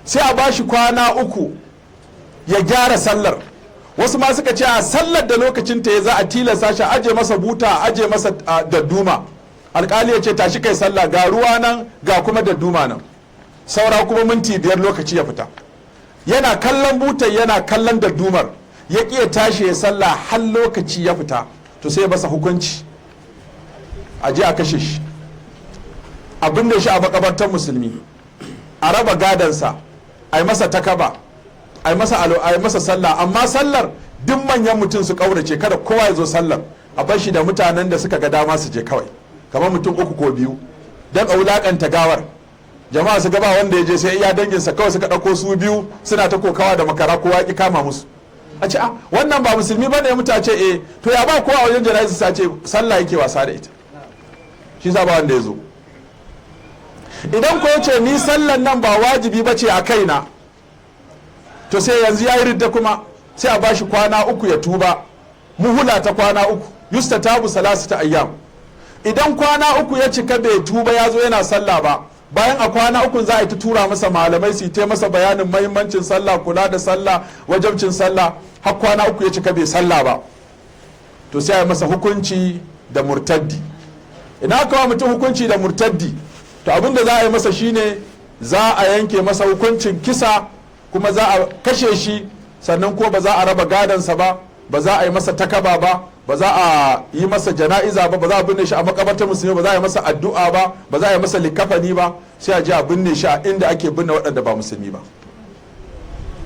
[SPEAKER 1] Sai a ba shi kwana 3 ya gyara sallar. Wasu ma suka ce a sallar da lokacin ta ya za a tilasta shi, aje masa buta, aje masa dadduma. Alkali ya ce tashi kai sallah, ga ruwa nan ga kuma dadduma nan, saura kuma minti 5 lokaci ya fita. Yana kallon butar, yana kallon daddumar, ya ƙi ya tashi ya sallah har lokaci ya fita. To sai ya masa hukunci, a je a kashe shi, abin da shi a makabartar musulmi, a raba gadansa, a yi masa takaba, a yi masa sallah. Amma sallar duk manyan mutum su kaurace, kada kowa ya zo sallar, a bar shi da mutanen da suka ga dama su je kawai, kamar mutum 3 ko 2, don a wulakanta gawar. Jama'a su gaba wanda ya je sai iya danginsa kawai, suka ɗauko su 2 suna ta kokawa da makara, kowa ki kama musu. A ce a wannan ba musulmi bane, muta ce eh, to ya ba kowa wajen jana'iza? Sa ce sallah yake wasa da ita, shi sa ba wanda ya zo. Idan ko ce ni sallan nan ba wajibi ba ce a kaina, to sai yanzu ya yi ridda kuma, sai a bashi kwana 3 ya tuba, muhula ta kwana 3, yustatabu salasata ayyam. Idan kwana 3 ya cika bai tuba ya zo yana sallah ba, bayan a kwana 3 za a yi ta tura masa malamai su yi ta masa bayanin mahimmancin sallah, kula da sallah, wajabcin sallah, har kwana 3 ya cika bai sallah ba, to sai a yi masa hukunci da murtaddi. Idan aka wa mutum hukunci da murtaddi, to abin da za a yi masa shine za a yanke masa hukuncin kisa, kuma za a kashe shi, sannan ko ba za a raba gadansa ba, ba za a yi masa takaba ba, ba za a yi masa jana'iza ba, ba za a binne shi a makabartar musulmi ba, za a yi masa addu'a ba, ba za a yi masa likafani ba, sai a je a binne shi a inda ake binne waɗanda ba musulmi ba.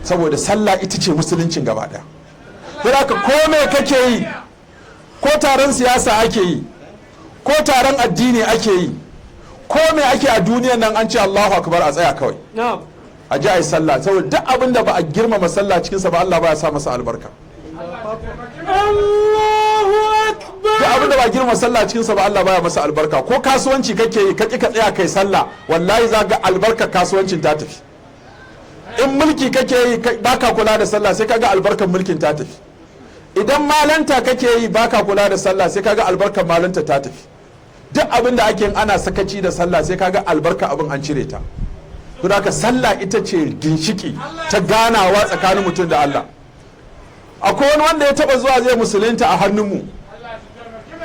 [SPEAKER 1] Saboda sallah ita ce musuluncin gaba ɗaya. Don haka ko me kake yi, ko taron siyasa ake yi, ko taron addini ake yi, ko me ake a duniyan nan, an ce Allahu akbar, a tsaya kawai. A ji a yi sallah, saboda duk abin da ba a girmama sallah cikinsa ba, Allah ba ya sa masa albarka.
[SPEAKER 2] Allahu akbar.
[SPEAKER 1] Duk abin da ba girmama sallah cikinsa ba, Allah baya masa albarka. Ko kasuwanci kake yi, ka ki ka tsaya kai sallah, wallahi za ga albarkar kasuwancin ta tafi. In mulki kake yi baka kula da sallah, sai kaga albarkar mulkin ta tafi. Idan malanta kake yi baka kula da sallah, sai kaga albarkar malanta ta tafi. Duk abin da ake yin ana sakaci da sallah, sai kaga albarka abin an cire ta. Don haka sallah ita ce ginshiki ta ganawa tsakanin mutum da Allah. Akwai wani wanda ya taba zuwa zai musulunta a hannunmu,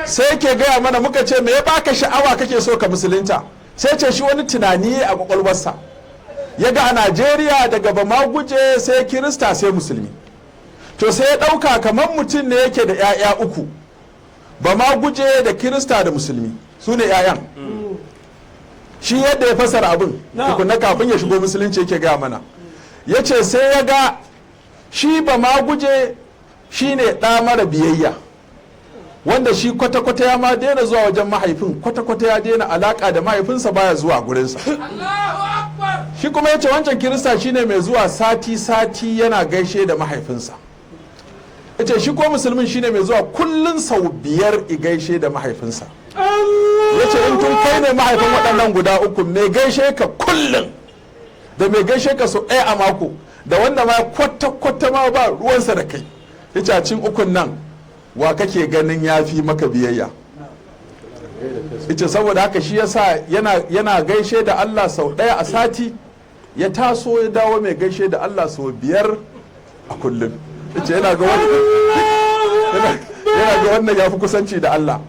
[SPEAKER 1] sai yake gaya mana, muka ce me ya baka sha'awa kake so ka musulunta? Sai ce shi wani tunani a kwakwalwarsa ya ga a Najeriya daga bamaguje sai Kirista sai musulmi. To sai ya ɗauka kamar mutum ne yake da 'ya'ya 3, bamaguje da Kirista da musulmi, su ne 'ya'yan. Shi yadda ya fasara abin tukunna kafin ya shigo musulunci yake gaya mana, ya ce sai ya ga shi bamaguje shi ne ɗa mara biyayya, wanda shi kwata-kwata ya ma daina zuwa wajen mahaifin, kwata-kwata ya daina alaka da mahaifinsa, baya zuwa gurinsa. Shi kuma ya ce wancan Kirista shine mai zuwa sati-sati yana gaishe da mahaifinsa. Ya ce shi ko musulmin shine mai zuwa kullun sau 5 i gaishe da mahaifinsa. Ya ce in tun kai ne mahaifin waɗannan guda 3, mai gaishe ka kullun da mai gaishe ka sau 1 a mako da wanda ma kwata-kwata ma ba ruwansa da kai, ya ce a cikin 3 nan wa kake ganin ya fi maka biyayya? Ita saboda haka shi yasa yana gaishe da Allah sau 1 a sati, ya taso ya dawo mai gaishe da Allah sau 5 a kullum. Ita yana ga wannan ya fi kusanci da Allah.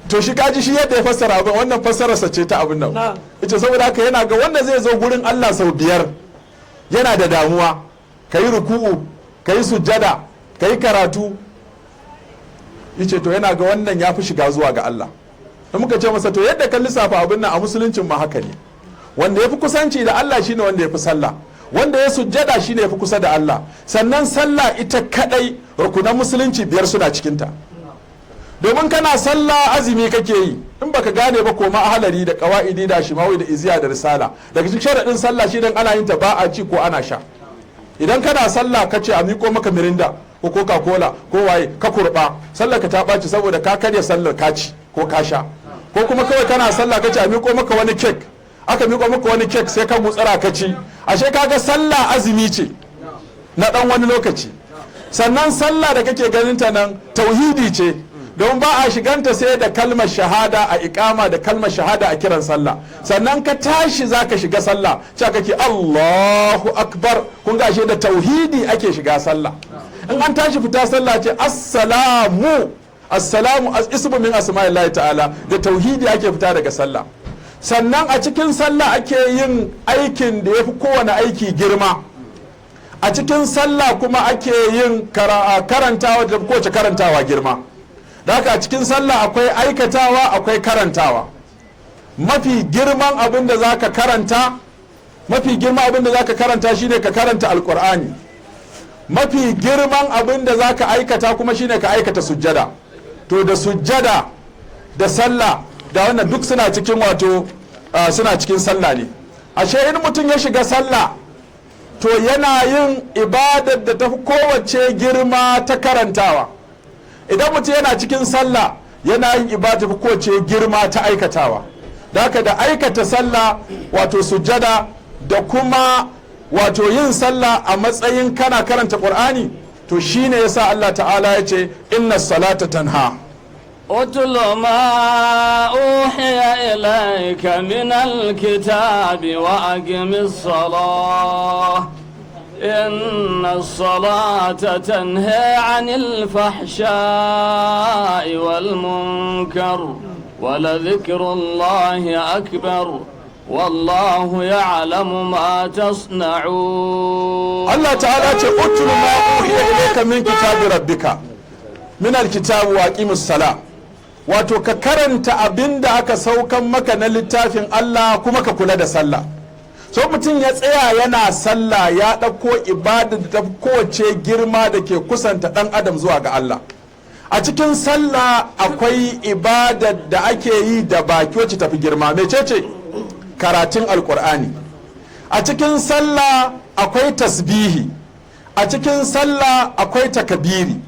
[SPEAKER 1] To shi kaji shi yadda ya fassara abin, wannan fassararsa ce ta abin nan. Ita saboda haka yana ga wanda zai zo gurin Allah sau 5 yana da damuwa, ka yi ruku'u, ka yi sujjada, ka yi karatu. Yace to yana ga wannan ya fi shiga zuwa ga Allah. Da muka ce masa to yadda kan lissafa abin nan a musuluncin ma haka ne, wanda ya fi kusanci da Allah shine wanda ya fi sallah, wanda ya sujjada shine ya fi kusa da Allah. Sannan sallah ita kadai rukunan musulunci 5 suna cikinta. Domin kana sallah azumi kake yi, in baka gane ba koma ahalari da qawaidi da shimawi da iziya da risala. Daga cikin sharadin sallah shi dan ana yin ta ba a ci ko ana sha. Idan kana sallah kace a miƙo maka Mirinda ko Coca Cola ko waye ka kurba, sallar ka ta ɓaci saboda ka karya sallar ka ci ko ka sha. Ko kuma kawai kana sallah kace a miƙo maka wani kek, aka miƙo maka wani kek sai ka gutsara ka ci, ashe kaga sallah azumi ce na dan wani lokaci. Sannan sallah da kake ganin ta nan tauhidi ce, don ba a shiganta sai da kalmar shahada a iqama da kalmar shahada a kiran sallah. Sannan ka tashi zaka shiga sallah cewa kake Allahu akbar, kun ga ashe da tauhidi ake shiga sallah. In an tashi fita sallah ce assalamu, assalamu ismu min asma'illahi ta'ala, da tauhidi ake fita daga sallah. Sannan a cikin sallah ake yin aikin da yafi kowane aiki girma. A cikin sallah kuma ake yin karantawa da kowace karantawa girma. Da haka a cikin sallah akwai aikatawa, akwai karantawa. Mafi girman abin da zaka karanta, mafi girman abin da zaka karanta shine ka karanta alqur'ani. Mafi girman abin da zaka aikata kuma shine ka aikata sujjada. To da sujjada da sallah da wannan duk suna cikin wato suna cikin sallah ne. Ashe in mutum ya shiga sallah to yana yin ibadar da tafi kowace girma ta karantawa. Idan mutum yana cikin sallah yana yin ibada tafi kowace girma ta aikatawa. Da haka da aikata sallah wato sujjada da kuma wato yin sallah a matsayin kana karanta Qur'ani, to shine yasa Allah ta'ala ya ce inna salata tanha.
[SPEAKER 3] اتل ما أوحي إليك من الكتاب وأقم الصلاة إن الصلاة تنهى عن الفحشاء والمنكر ولذكر الله أكبر والله يعلم ما تصنعون.
[SPEAKER 1] Allah ta'ala ce: "Utlu ma uhiya ilayka min kitabi rabbika min alkitabi wa aqimus sala." Wato ka karanta abinda aka saukan maka na littafin Allah, kuma ka kula da sallah. So mutum ya tsaya yana sallah, ya ɗauko ibada da ta kowace girma da ke kusanta ɗan adam zuwa ga Allah. A cikin sallah akwai ibadar da ake yi da baki wacce tafi girma. Mecece? Karatun Alkur'ani. A cikin sallah akwai tasbihi, a cikin sallah akwai takabiri,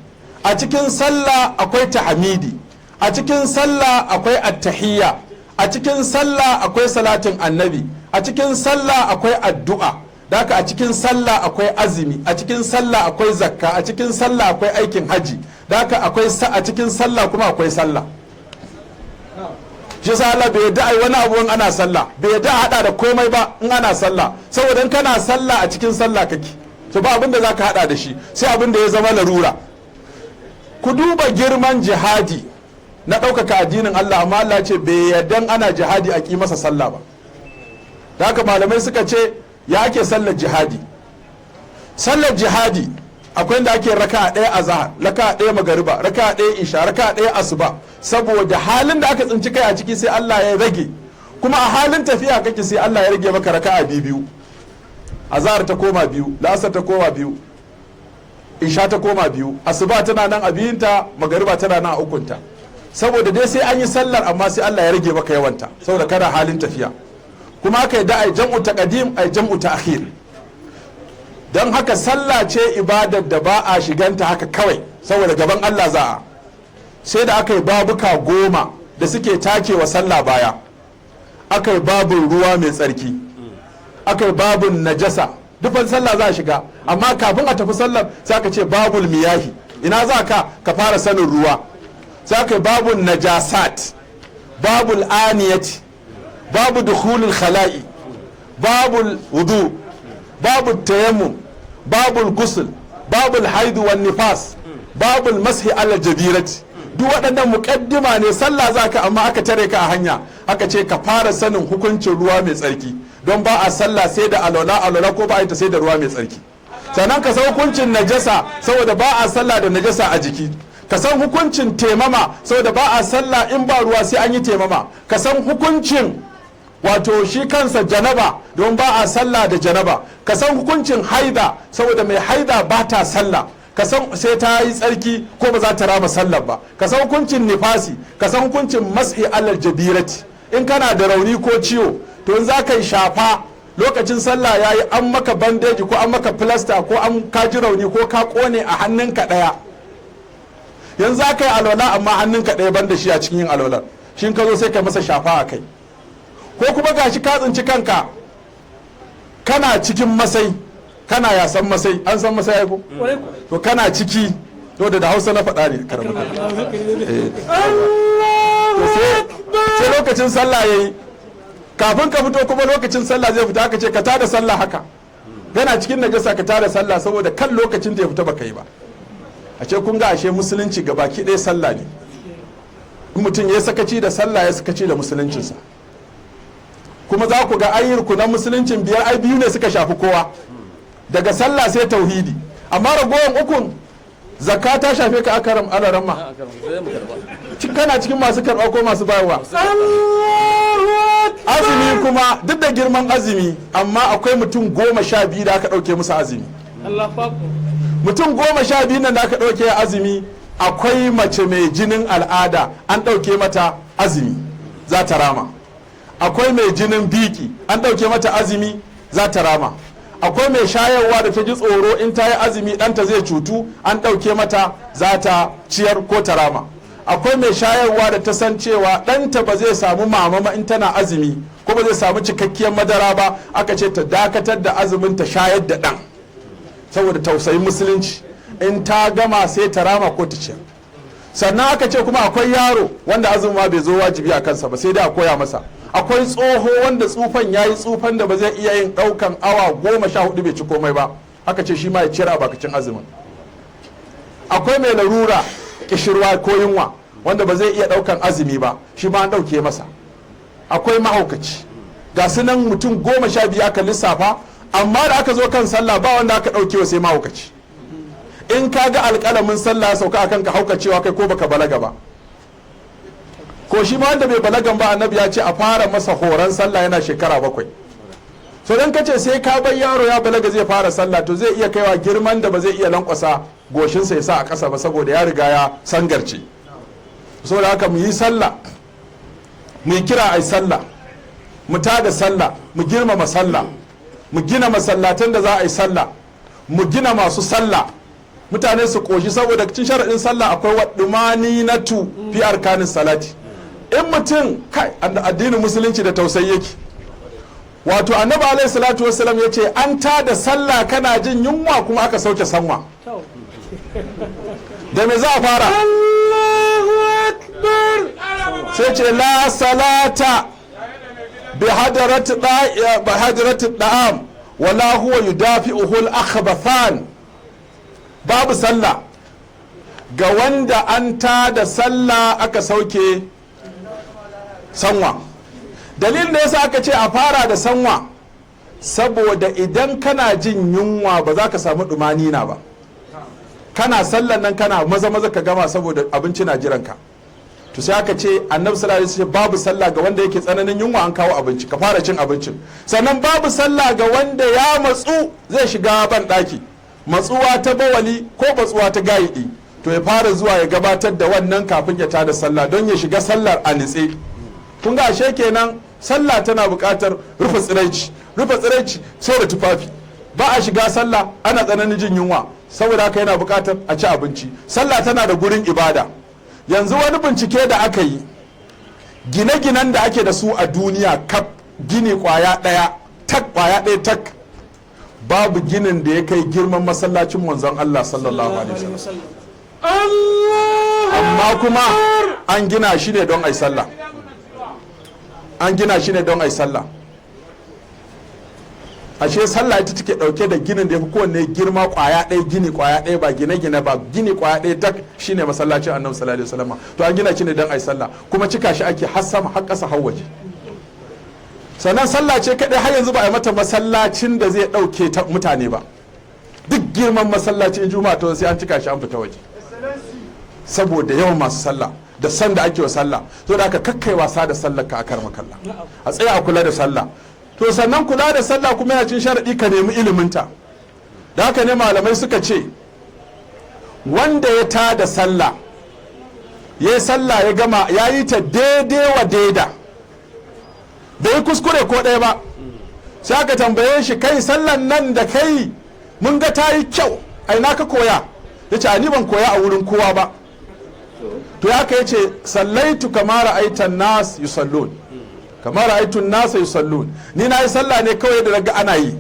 [SPEAKER 1] a cikin sallah akwai tahmidi, a cikin sallah akwai attahiyya, a cikin sallah akwai salatin Annabi, a cikin sallah akwai addu'a. Da haka a cikin sallah akwai azumi, a cikin sallah akwai zakka, a cikin sallah akwai aikin haji. Da haka akwai a cikin sallah kuma akwai sallah. Shi yasa Allah bai yadda ai wani abu in ana sallah, bai yadda a hada da komai ba in ana sallah, saboda in kana sallah, a cikin sallah kake. To ba abin da zaka hada da shi sai abin da ya zama larura. Ku duba girman jihadi na ɗaukaka addinin Allah, amma Allah ce bai yadda ana jihadi a ƙi masa sallah ba. Da haka malamai suka ce, ya ake sallar jihadi? Sallar jihadi akwai inda ake raka ɗaya azahar, raka ɗaya magariba, raka ɗaya isha, raka ɗaya asuba, saboda halin da aka tsinci kai a ciki sai Allah ya rage. Kuma a halin tafiya kake, sai Allah ya rage maka raka'a biyu. Azahar ta koma biyu, la'asar ta koma biyu, isha ta koma biyu, asuba tana nan a biyunta, magariba tana nan a ukunta. Saboda dai sai an yi sallar, amma sai Allah ya rage maka yawanta saboda kana halin tafiya. Kuma aka yi da ai jam'u taqdim, ai jam'u ta'khir. Don haka sallah ce ibadar da ba a shiganta haka kawai, saboda gaban Allah za a. Sai da aka yi babuka 10 da suke take wa sallah baya. Aka yi babun ruwa mai tsarki, aka yi babun najasa. Dukkan sallah za a shiga, amma kafin a tafi sallar sai aka ce babul miyahi. Ina za ka ka fara sanin ruwa? Sai aka yi babun najasat, babul aniyati, babu dukhulul khala'i, babul wudu, babu tayammum, babul ghusl, babul haidu wan nifas, babul mashi ala jabirati. Duk waɗannan muƙaddima ne. Sallah za ka, amma aka tare ka a hanya, aka ce ka fara sanin hukuncin ruwa mai tsarki, don ba a sallah sai da alwala, alwala ko ba a yi ta sai da ruwa mai tsarki. Sannan ka san hukuncin najasa, saboda ba a sallah da najasa a jiki. Ka san hukuncin taimama, saboda ba a sallah in ba ruwa sai an yi taimama. Ka san hukuncin wato shi kansa janaba, don ba a sallah da janaba. Ka san hukuncin haida, saboda mai haida ba ta sallah, ka san sai ta yi tsarki ko ba za ta rama sallar ba. Ka san hukuncin nifasi, ka san hukuncin mashi alal jabirati. In kana da rauni ko ciwo, to in za ka yi shafa lokacin sallah ya yi, an maka bandeji ko an maka filasta ko an kaji rauni ko ka kone a hannunka ɗaya, yanzu za ka yi alwala, amma hannunka ɗaya ban da shi a cikin yin alwalar shi, ka zo sai ka masa shafa a kai. Ko kuma gashi ka tsinci kanka kana cikin masai, kana yasan masai. An san masai ai ko? To kana ciki, to da Hausa na faɗa ne karamu. Sai lokacin sallah yayi, kafin ka fito kuma lokacin sallah zai fita, aka ce ka tada sallah haka. Yana cikin najasa, ka tada sallah saboda kan lokacin da ya fita baka yi ba. A ce kun ga ashe musulunci ga baki ɗaya sallah ne. In mutum ya sakaci da sallah, ya sakaci da musuluncinsa. Kuma za ku ga ayyurku na musuluncin biyar, ai biyu ne suka shafi kowa, daga sallah sai tauhidi. Amma ragowar ukun, zakka ta shafe ka, akaram alaramma, kana cikin masu karɓa ko masu bayarwa. Azumi kuma, duk da girman azumi, amma akwai mutum 12 da aka ɗauke musu azumi. Mutum 12 nan da aka ɗauke azumi, akwai mace mai jinin al'ada, an ɗauke mata azumi, za ta rama. Akwai mai jinin biki, an ɗauke mata azumi, za ta rama. Akwai mai shayarwa da ta ji tsoro in ta yi azumi ɗanta zai cutu, an ɗauke mata, za ta ciyar ko ta rama. Akwai mai shayarwa da ta san cewa ɗanta ba zai samu mama in tana azumi, ko ba zai samu cikakkiyar madara ba, aka ce ta dakatar da azumin ta shayar da ɗan saboda tausayin musulunci. In ta gama sai ta rama ko ta ciyar. Sannan aka ce kuma akwai yaro wanda azumi ma bai zo wajibi a kansa ba, sai dai a koya masa. Akwai tsoho wanda tsufan ya yi tsufan da ba zai iya yin ɗaukan awa 14 bai ci komai ba, aka ce shi ma ya ciyar a bakacin azumin. Akwai mai larura, kishirwa ko yunwa, wanda ba zai iya ɗaukan azumi ba, shi ma an ɗauke masa. Akwai mahaukaci. Ga su nan mutum 12 aka lissafa, amma da aka zo kan sallah ba wanda aka ɗauke wa sai mahaukaci. In ka ga alƙalamin sallah ya sauka akan ka, haukacewa kai ko baka balaga ba. Ko shi ma wanda bai balagan ba, Annabi ya ce a fara masa horon sallah yana shekara 7. So dan kace sai ka bar yaro ya balaga zai fara sallah, to zai iya kaiwa girman da ba zai iya lankwasa goshinsa ya sa a ƙasa ba, saboda ya riga ya sangarce. Saboda haka mu yi sallah, mu yi kira a yi sallah, mu tada sallah, mu girmama sallah, mu gina masallatan da za a yi sallah, mu gina masu sallah, mutane su koshi. Saboda cikin sharaɗin sallah akwai والطمأنينة في أركان الصلاة. In mutum kai, addinin Musulunci da tausayi yake. Wato Annabi alaihi salatu wassalam ya ce an tada sallah kana jin yunwa, kuma aka sauke sanwa, da me za a fara?
[SPEAKER 2] Allahu akbar.
[SPEAKER 1] Sai ce لا صلاة بحضرة الطعام ولا هو يدافعه الأخبثان. Babu sallah ga wanda an ta da sallah aka sauke sanwa. Dalilin da yasa aka ce a fara da sanwa, saboda idan kana jin yunwa ba za ka samu ɗumanina ba. Kana sallan nan kana maza maza ka gama, saboda abinci na jiranka. To sai aka ce, Annabi sallallahu alaihi wasallam, babu sallah ga wanda yake tsananin yunwa, an kawo abinci, ka fara cin abincin. Sannan babu sallah ga wanda ya matsu zai shiga ban daki, matsuwa ta bawali ko matsuwa ta gayidi, to ya fara zuwa ya gabatar da wannan kafin ya tada sallah, don ya shiga sallar a nitse. Kun ga ashe kenan sallah tana buƙatar rufe tsiraici, rufe tsiraici sai da tufafi. Ba a shiga sallah ana tsananin jin yunwa, saboda haka yana buƙatar a ci abinci. Sallah tana da gurin ibada. Yanzu wani bincike da aka yi, gine-ginen da ake da su a duniya kaf, gini kwaya ɗaya tak, kwaya ɗaya tak, babu ginin da ya kai girman masallacin Manzon Allah sallallahu alaihi wasallam.
[SPEAKER 2] Allah.
[SPEAKER 1] Amma kuma an gina shi ne don ai sallah, an gina shi ne don ai sallah. Ashe sallah ita take dauke da ginin da ya fi kowanne girma, kwaya ɗaya, gini kwaya ɗaya, ba gine-gine ba, gini kwaya ɗaya tak, shine masallacin Annabi sallallahu alaihi wasallam. To an gina shi ne don ai sallah, kuma cika shi ake har sama, har ƙasa, har waje. Sannan sallah ce kaɗai har yanzu ba a yi mata masallacin da zai ɗauke ta mutane ba. Duk girman masallacin Juma'a, to sai an cika shi an fita waje, saboda yawan masu sallah da san da ake wa sallah. To da aka kakkai wasa da sallar ka, akar makalla, a tsaya a kula da sallah. To sannan kula da sallah kuma yana cin sharaɗi ka nemi iliminta. Da haka ne malamai suka ce wanda ya ta da sallah, ya yi sallah ya gama, ya yi ta daidai wa daida, bai yi kuskure ko ɗaya ba, sai aka tambaye shi, "Kai, sallan nan da kai mun ga ta yi kyau, a ina ka koya?" Ya ce, "Ni ban koya a wurin kowa ba." To ya ka ce, "صليت كما رأيت الناس يصلون، كما رأيت الناس يصلون. Ni na yi sallah ne kawai da daga ana yi."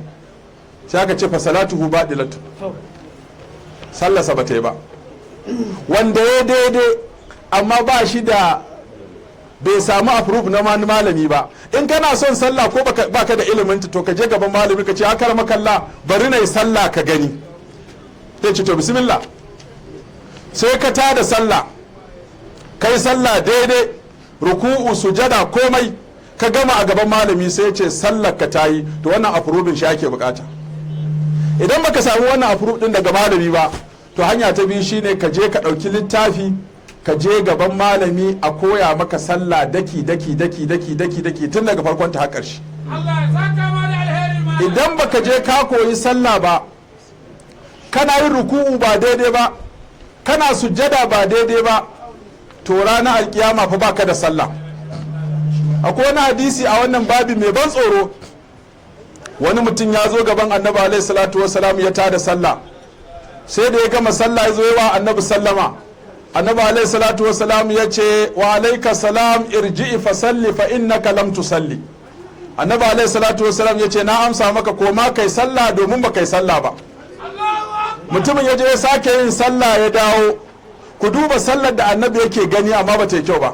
[SPEAKER 1] Sai aka ce فصلاته باطلة, sallarsa ba ta yi ba. Wanda ya daidai amma ba shi da, bai samu approve na malami ba. In kana son sallah ko baka da ilimin ta, to ka je gaban malami ka ce, "Akar makalla, bari na yi sallah ka gani." Sai ce, "To bismillah." Sai ka tada sallah, kai sallah daidai, ruku'u, sujada, komai, ka gama a gaban malami, sai ce sallar ka tayi. To wannan approving shi ake bukata. Idan baka samu wannan approve din daga malami ba, to hanya ta biyu shine ka je ka ɗauki littafi, ka je gaban malami a koya maka sallah daki daki daki daki daki daki, tun daga farkon ta har ƙarshe.
[SPEAKER 2] Allah ya saka ma da alheri ma.
[SPEAKER 1] Idan baka je ka koyi sallah ba, kana yin ruku'u ba daidai ba, kana sujjada ba daidai ba, to ranar Alkiyama fa baka da sallah. Akwai wani hadisi a wannan babi mai ban tsoro. Wani mutum ya zo gaban Annabi alaihi salatu wasalam, ya tada sallah. Sai da ya gama sallah ya zo yi wa Annabi sallama. Annabi alaihi salatu wasalam ya ce, "وعليك السلام، ارجع فصل فإنك لم تصل." Annabi alaihi salatu wasalam ya ce, "Na amsa maka, koma kai sallah domin ba kai sallah ba." Mutumin ya je ya sake yin sallah ya dawo. Ku duba sallar da Annabi yake gani, amma ba ta yi kyau ba.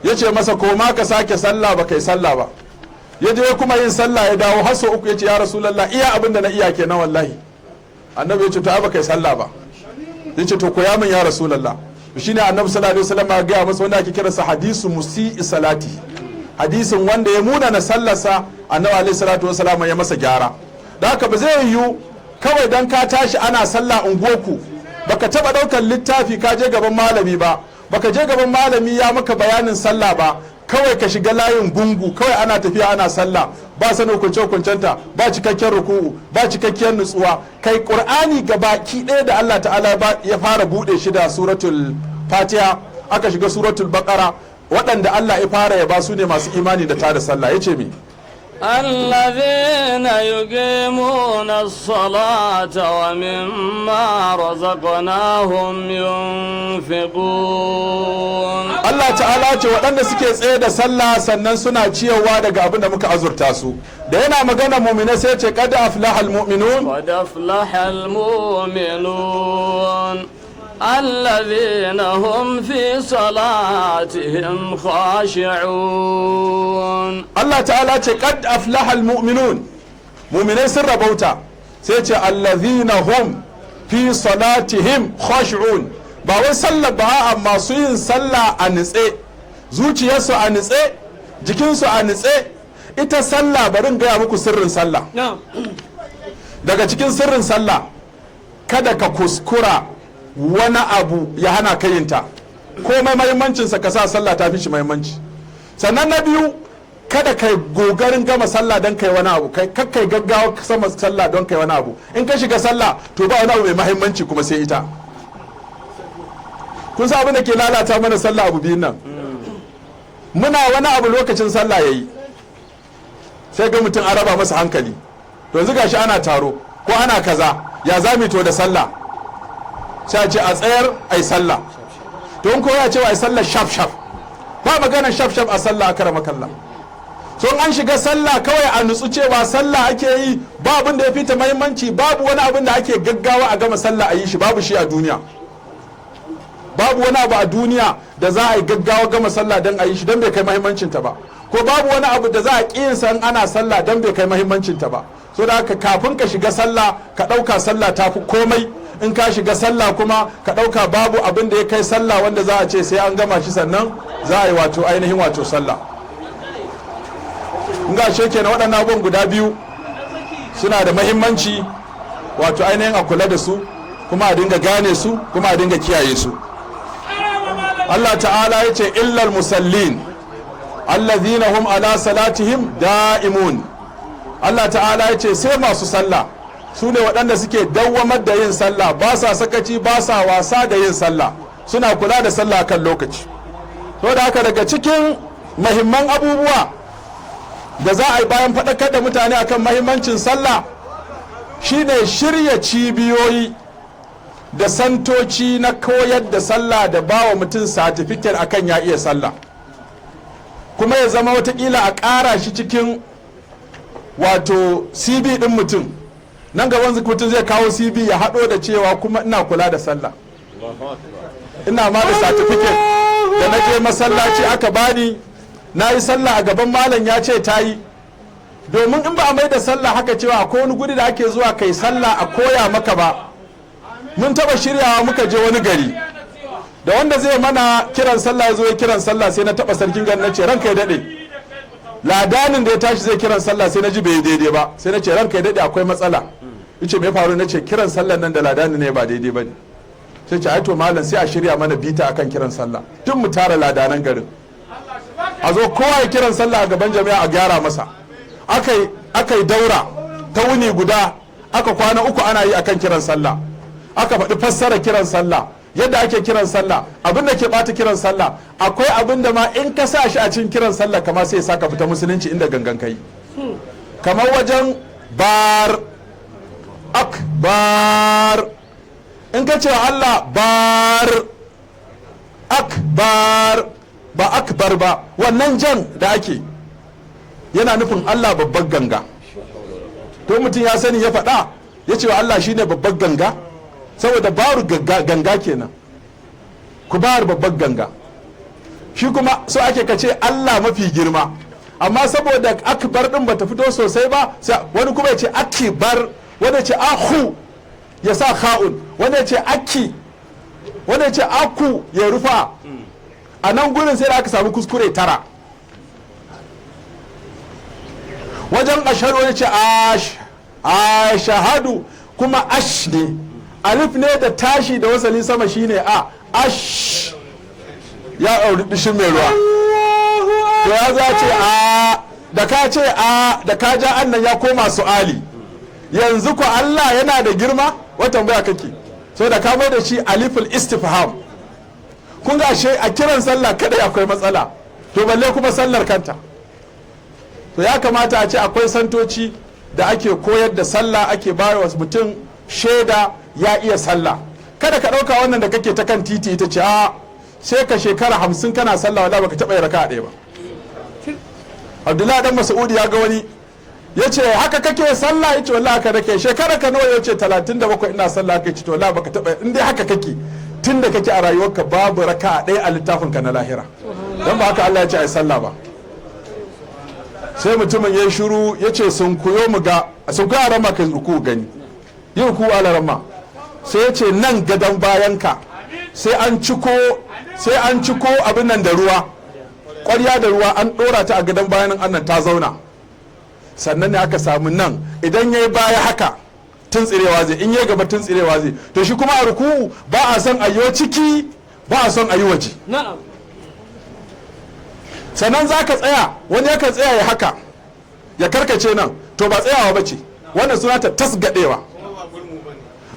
[SPEAKER 1] Ya ce masa, "Koma ka sake sallah, ba kai sallah ba." Ya je kuma yin sallah, ya dawo har sau uku. Ya ce, "Ya Rasulallah, iya abin da na iya kenan wallahi." Annabi ya ce, "To ai ba kai sallah ba." Ya ce, "To koya min, ya Rasulallah." Shine Annabi sallallahu alaihi wasallam ya gaya masa wanda ake kiransa hadisu musii salati, hadisin wanda ya muna na sallarsa. Annabi alaihi salatu wasallam ya masa gyara. Da haka ba zai yiwu kawai dan ka tashi ana sallah unguwarku, baka taba daukar littafi ka je gaban malami ba, baka je gaban malami ya maka bayanin sallah ba, kawai ka shiga layin gungu, kawai ana tafiya ana sallah, ba sanin hukunce hukuncenta, ba cikakken ruku'u, ba cikakkiyar nutsuwa. Kai, Qur'ani gabaki ɗaya da Allah ta'ala ya fara bude shi da suratul Fatiha, aka shiga suratul Baqara, waɗanda Allah ya fara ya ba su ne masu imani da tada sallah. Yace me?
[SPEAKER 3] الذين يقيمون الصلاة ومما رزقناهم ينفقون.
[SPEAKER 1] Allah ta'ala ce waɗanda suke tsaye da sallah, sannan suna ciyarwa daga abin da muka azurta su. Da yana magana mu'mina sai ce, "Qad aflahal mu'minun."
[SPEAKER 3] قد أفلح المؤمنون الذين هم في صلاتهم خاشعون.
[SPEAKER 1] Allah ta'ala ce, "Qad aflahal mu'minun", mu'minai sun rabauta. Sai ce, "Allazina hum fi salatihim khashi'un". Ba wai sallah ba, a'a, masu yin sallah a nitse, zuciyarsu a nitse, jikinsu a nitse. Ita sallah, bari in gaya muku sirrin sallah. Daga cikin sirrin sallah, kada ka kuskura wani abu ya hana ka yinta, komai mahimmancinsa, ka sa sallah ta fi shi mahimmanci. Sannan na biyu, kada kai gogarin gama sallah don kai wani abu. Kai kakkai gaggawa sama sallah don kai wani abu. In ka shiga sallah, to ba wani abu mai mahimmanci kuma sai ita. Kun san abin da ke lalata mana sallah? Abu biyun nan. Muna wani abu lokacin sallah yayi, sai ga mutum an raba masa hankali. To yanzu gashi ana taro ko ana kaza, ya za to da sallah? Sai a ce a tsayar ai sallah. To in ko ya ce ai sallah shaf shaf, ba magana shaf shaf a sallah, akara kalla. So an shiga sallah, kawai a nutsu cewa sallah ake yi, ba abin da ya fita mahimmanci, babu wani abin da ake gaggawa a gama sallah a yi shi, babu shi a duniya. Babu wani abu a duniya da za a yi gaggawa gama sallah don a yi shi, don bai kai mahimmancinta ba. Ko babu wani abu da za a ƙi yin ana sallah, don bai kai mahimmancinta ba. So da haka, kafin ka shiga sallah, ka ɗauka sallah ta fi komai. In ka shiga sallah kuma, ka ɗauka babu abin da ya kai sallah wanda za a ce sai an gama shi sannan za a yi wato ainihin wato sallah. In ga shi kenan, waɗannan abubuwan guda biyu suna da mahimmanci, wato ainihin a kula da su, kuma a dinga gane su, kuma a dinga kiyaye su. Allah ta'ala ya ce, "Illal musallin allazina hum ala salatihim da'imun". Allah ta'ala ya ce sai masu sallah, su ne waɗanda suke dawwamar da yin sallah, ba sa sakaci, ba sa wasa da yin sallah, suna kula da sallah kan lokaci. To da haka, daga cikin mahimman abubuwa da za a yi bayan faɗakar da mutane akan mahimmancin sallah shine shirya cibiyoyi da santoci na koyar da sallah, da bawa mutum satifiket akan ya iya sallah, kuma ya zama watakila a ƙara shi cikin wato CV ɗin mutum. Nan gaban mutum zai kawo CV ya haɗo da cewa, "Kuma ina kula da sallah, ina ma da satifiket da na je masallaci aka bani, na yi sallah a gaban malam, ya ce ta yi." Domin in ba a mai da sallah haka cewa akwai wani guri da ake zuwa kai sallah a koya maka ba. Mun taba shiryawa muka je wani gari, da wanda zai mana kiran sallah ya zo ya kiran sallah, sai na taba sarkin garin, na ce, "Ranka ya dade, ladanin da ya tashi zai kiran sallah, sai na ji bai daidai ba." Sai na ce, "Ranka ya dade, akwai matsala." Yace, "Me faru?" Na ce, "Kiran sallah nan da ladanin ne ba daidai ba ne." Sai ce, "Ai to malam, sai a shirya mana bita akan kiran sallah, tun mu tara ladanan garin, a zo kowa ya kiran sallah a gaban jami'a, a gyara masa." Aka yi daura ta wuni guda, aka kwana 3 ana yi akan kiran sallah. Aka faɗi fassara kiran sallah, yadda ake kiran sallah, abin da ke bata kiran sallah. Akwai abin da ma in ka sa shi a cikin kiran sallah kama sai ya saka fita musulunci inda gangan kai, kamar wajen bar akbar. In ka ce Allah bar akbar, ba akbar ba, wannan jan da ake yana nufin Allah babban ganga. To mutum ya sani ya faɗa, ya ce wa Allah shine babban ganga, saboda baru ganga kenan. Kubar babbar ganga. Shi kuma so ake ka ce Allah mafi girma, amma saboda akbar din bata fito sosai ba, sai wani kuma ya ce akibar, wani ya ce ahu ya sa kha'un, wani ya ce aki, wani ya ce aku ya rufa. A nan gurin sai da aka samu kuskure 9. Wajen ashhadu wani ce ashhadu, kuma ash ne, alif ne da tashi da wasali sama shine a ash, ya auri dishin mai ruwa. To ya za ce a da ka ce a da ka ja annan ya koma su'ali. Yanzu ko Allah yana da girma, watan baya kake so da ka mai da shi aliful istifham. Kun ga ashe a kiran sallah kadai akwai matsala, to balle kuma sallar kanta. To ya kamata a ce akwai santoci da ake koyar da sallah, ake bayar wa mutum shaida ya iya sallah. Kada ka ɗauka wannan da kake ta kan titi ita ce, a sai ka shekara 50 kana sallah wala baka taɓa yin raka'a ɗaya ba. Abdullahi dan Mas'ud ya ga wani ya ce haka kake sallah, ya ce wallahi haka nake. Shekara ka nawa? Ya ce 37 ina sallah. Haka ce to wallahi baka taɓa, in dai haka kake tun da kake a rayuwarka babu raka'a ɗaya a littafin ka na lahira, don ba haka Allah ya ce ai sallah ba. Sai mutumin ya shiru ya ce sun kuyo mu ga sun kuyo rama ka ruku gani yi ruku ala rama. Sai ya ce nan gadon bayanka sai an ciko abin nan da ruwa, ƙwarya da ruwa, an ɗora ta a gadon bayan annan ta zauna. Sannan ne aka samu nan idan ya yi baya haka tuntsirewa zai, in ya gaba tuntsirewa zai. To shi kuma a ruku ba a son a yi ciki, ba a son a yi waje. Sannan za ka tsaya, wani yakan tsaya ya haka ya karkace nan, to ba tsayawa ba ce wannan, suna ta tasgadewa.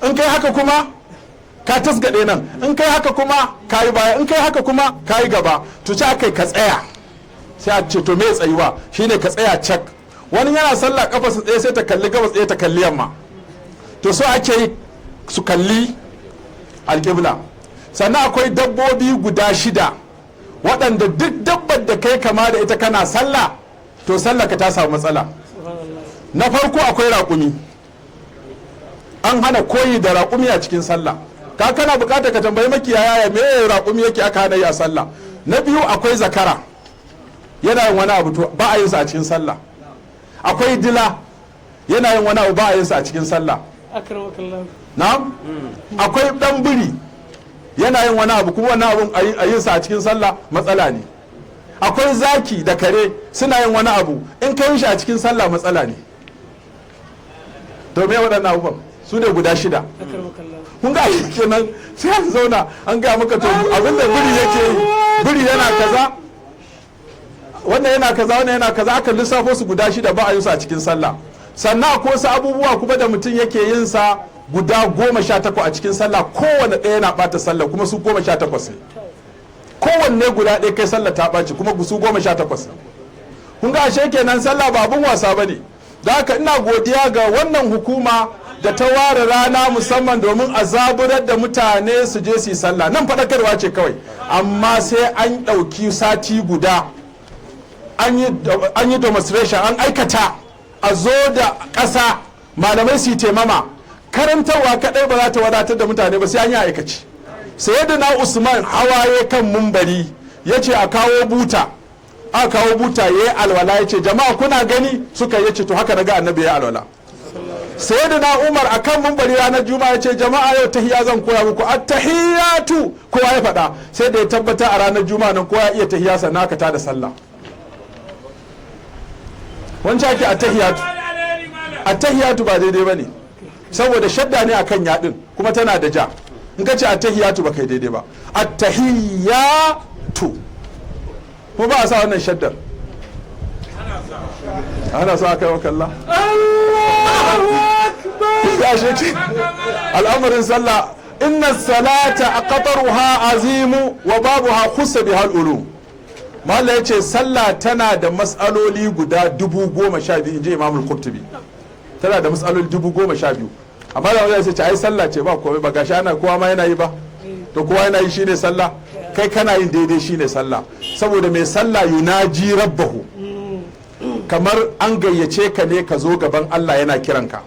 [SPEAKER 1] In kai haka kuma ka tasgade nan, in kai haka kuma ka yi baya, in kai haka kuma ka yi gaba. To ci aka ka tsaya, sai a ce to me tsayuwa shine ka tsaya cak. Wani yana sallah kafa su tsaye sai ta kalli gabas tsaye ta kalli yamma, to so ake yi su kalli alƙibla. Sannan akwai dabbobi guda 6 waɗanda duk dabbar da kai kama da ita kana sallah to sallah ka ta samu matsala. Na farko akwai raƙumi, an hana koyi da raƙumi a cikin sallah. Ka kana buƙatar ka tambayi makiyaya ya me raƙumi yake aka hana yi a sallah. Na biyu akwai zakara, yana yin wani abu to ba a yin sa a cikin sallah. Akwai dila, yana yin wani abu ba a yin sa a cikin sallah. Na'am. Akwai dan biri, yana yin wani abu kuma wani abun a yin sa a cikin sallah matsala ne. Akwai zaki da kare suna yin wani abu, in ka yi shi a cikin sallah matsala ne. To me waɗannan abubuwan su ne guda 6. Kun ga shi kenan sai an zauna an gaya maka to abinda biri yake yi, biri yana kaza, wannan yana kaza, wannan yana kaza, aka lissafo su guda 6 ba a yin su a cikin sallah. Sannan akwai wasu abubuwa kuma da mutum yake yin sa guda 18 a cikin sallah, kowane ɗaya yana ɓata sallah, kuma su 18 ne. Kowanne guda ɗaya kai sallah ta ɓaci, kuma su 18 ne. Kun ga ashe kenan sallah ba abun wasa ba ne. Da haka ina godiya ga wannan hukuma da ta ware rana musamman domin a zaburar da mutane su je su yi sallah. Nan faɗakarwa ce kawai, amma sai an ɗauki sati guda an yi demonstration, an aikata, a zo da ƙasa, malamai su yi taimama. Karantarwa kaɗai ba za ta wadatar da mutane ba, sai an yi aikaci. Sayyidina Usman hawaye kan mumbari ya ce a kawo buta, aka kawo buta, ya yi alwala, ya ce jama'a kuna gani, suka yi ce to haka naga annabi ya alwala. Sayyidina Umar akan mumbari ranar juma'a ya ce jama'a yau tahiya zan koya muku, attahiyatu, kowa ya faɗa, sai da ya tabbata a ranar juma'a nan kowa ya iya tahiya sannan aka tada sallah. Wancan ake attahiyatu, attahiyatu ba daidai bane saboda shadda ne akan yadin kuma tana da ja. In ka ce attahiyatu ba kai daidai ba, attahiyatu ko ba a sa wannan shaddar, ana sa aka yi wakalla. Ya shi al'amarin sallah, inna salata aqtaruha azimu wa babuha khussa bihal ulum. Mallam ya ce sallah tana da mas'aloli guda 12,000, in ji Imam al-Qurtubi. Tana da mas'aloli 12,000. Amma da wani sai ce ai sallah ce ba komai ba, gashi ana kowa ma yana yi ba. To kowa yana yi shine sallah, kai kana yin daidai shine sallah. Saboda mai sallah yunaji rabbahu, kamar an gayyace ka ne ka zo gaban Allah yana kiranka.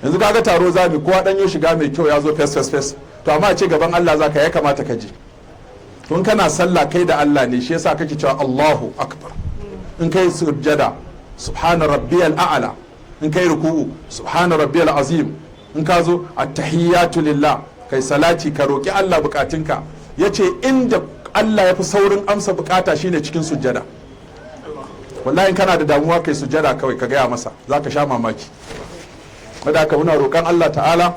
[SPEAKER 1] Yanzu kaga taro zami kowa dan yo shiga mai kyau ya zo fes fes fes, to amma a ce gaban Allah zaka ya kamata ka je. To in kana sallah, kai da Allah ne, shi yasa kake cewa "Allahu akbar". In kai sujjada, "Subhana rabbiyal a'la". In kai ruku'u, "Subhana rabbiyal azim". In ka zo, "Attahiyatu lillah", kai salati, ka roki Allah bukatunka. Yace inda Allah ya fi saurin amsa bukata shine cikin sujjada. Wallahi in kana da damuwa, kai sujjada kawai, ka gaya masa, zaka sha mamaki. Wadda haka muna roƙon Allah ta'ala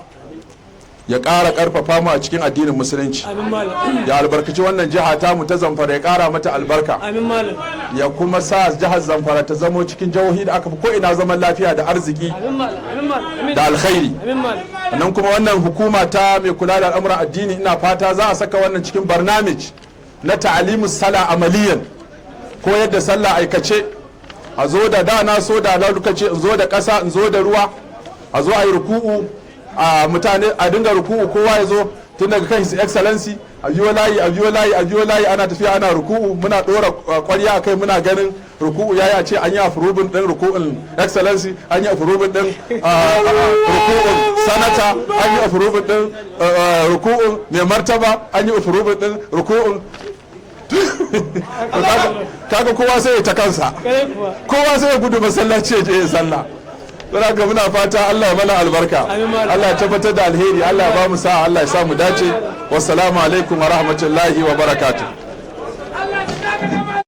[SPEAKER 1] ya ƙara ƙarfafa mu a cikin addinin Musulunci,
[SPEAKER 2] Amin malam.
[SPEAKER 1] ya albarkaci wannan jiha ta mu ta Zamfara, ya ƙara mata albarka,
[SPEAKER 2] Amin malam.
[SPEAKER 1] ya kuma sa jihar Zamfara ta zamo cikin jihohi da aka fi ko ina zaman lafiya da arziki
[SPEAKER 2] Amin malam. Amin malam. Amin.
[SPEAKER 1] da alkhairi.
[SPEAKER 2] Amin malam.
[SPEAKER 1] Nan kuma wannan hukuma ta mai kula da al'amuran addini, ina fata za a saka wannan cikin barnamij na ta'alimus sala amaliyan, ko yadda sallah aikace. A zo da na so da lokaci in zo da ƙasa, in zo da ruwa, a zo a yi ruku'u, a mutane a dinga ruku'u, kowa ya zo tun daga kan His Excellency, a biyo layi, a biyo layi, a biyo layi, ana tafiya ana ruku'u, muna dora kwarya a kai, muna ganin ruku'u yayi, a ce an yi approving din ruku'un Excellency, an yi approving din ruku'un sanata, an yi approving din ruku'un mai martaba, an yi approving din ruku'un. Kaga kowa sai ya ta kansa.
[SPEAKER 2] Kare kuwa.
[SPEAKER 1] Kowa sai ya gudu masallaci ya je ya sallah. Don haka muna fata Allah ya mana albarka.
[SPEAKER 2] Amin malam.
[SPEAKER 1] Allah ya tabbatar da alheri, Allah ya ba mu sa'a, Allah ya sa mu dace. Wassalamu alaikum wa rahmatullahi wa barakatuh.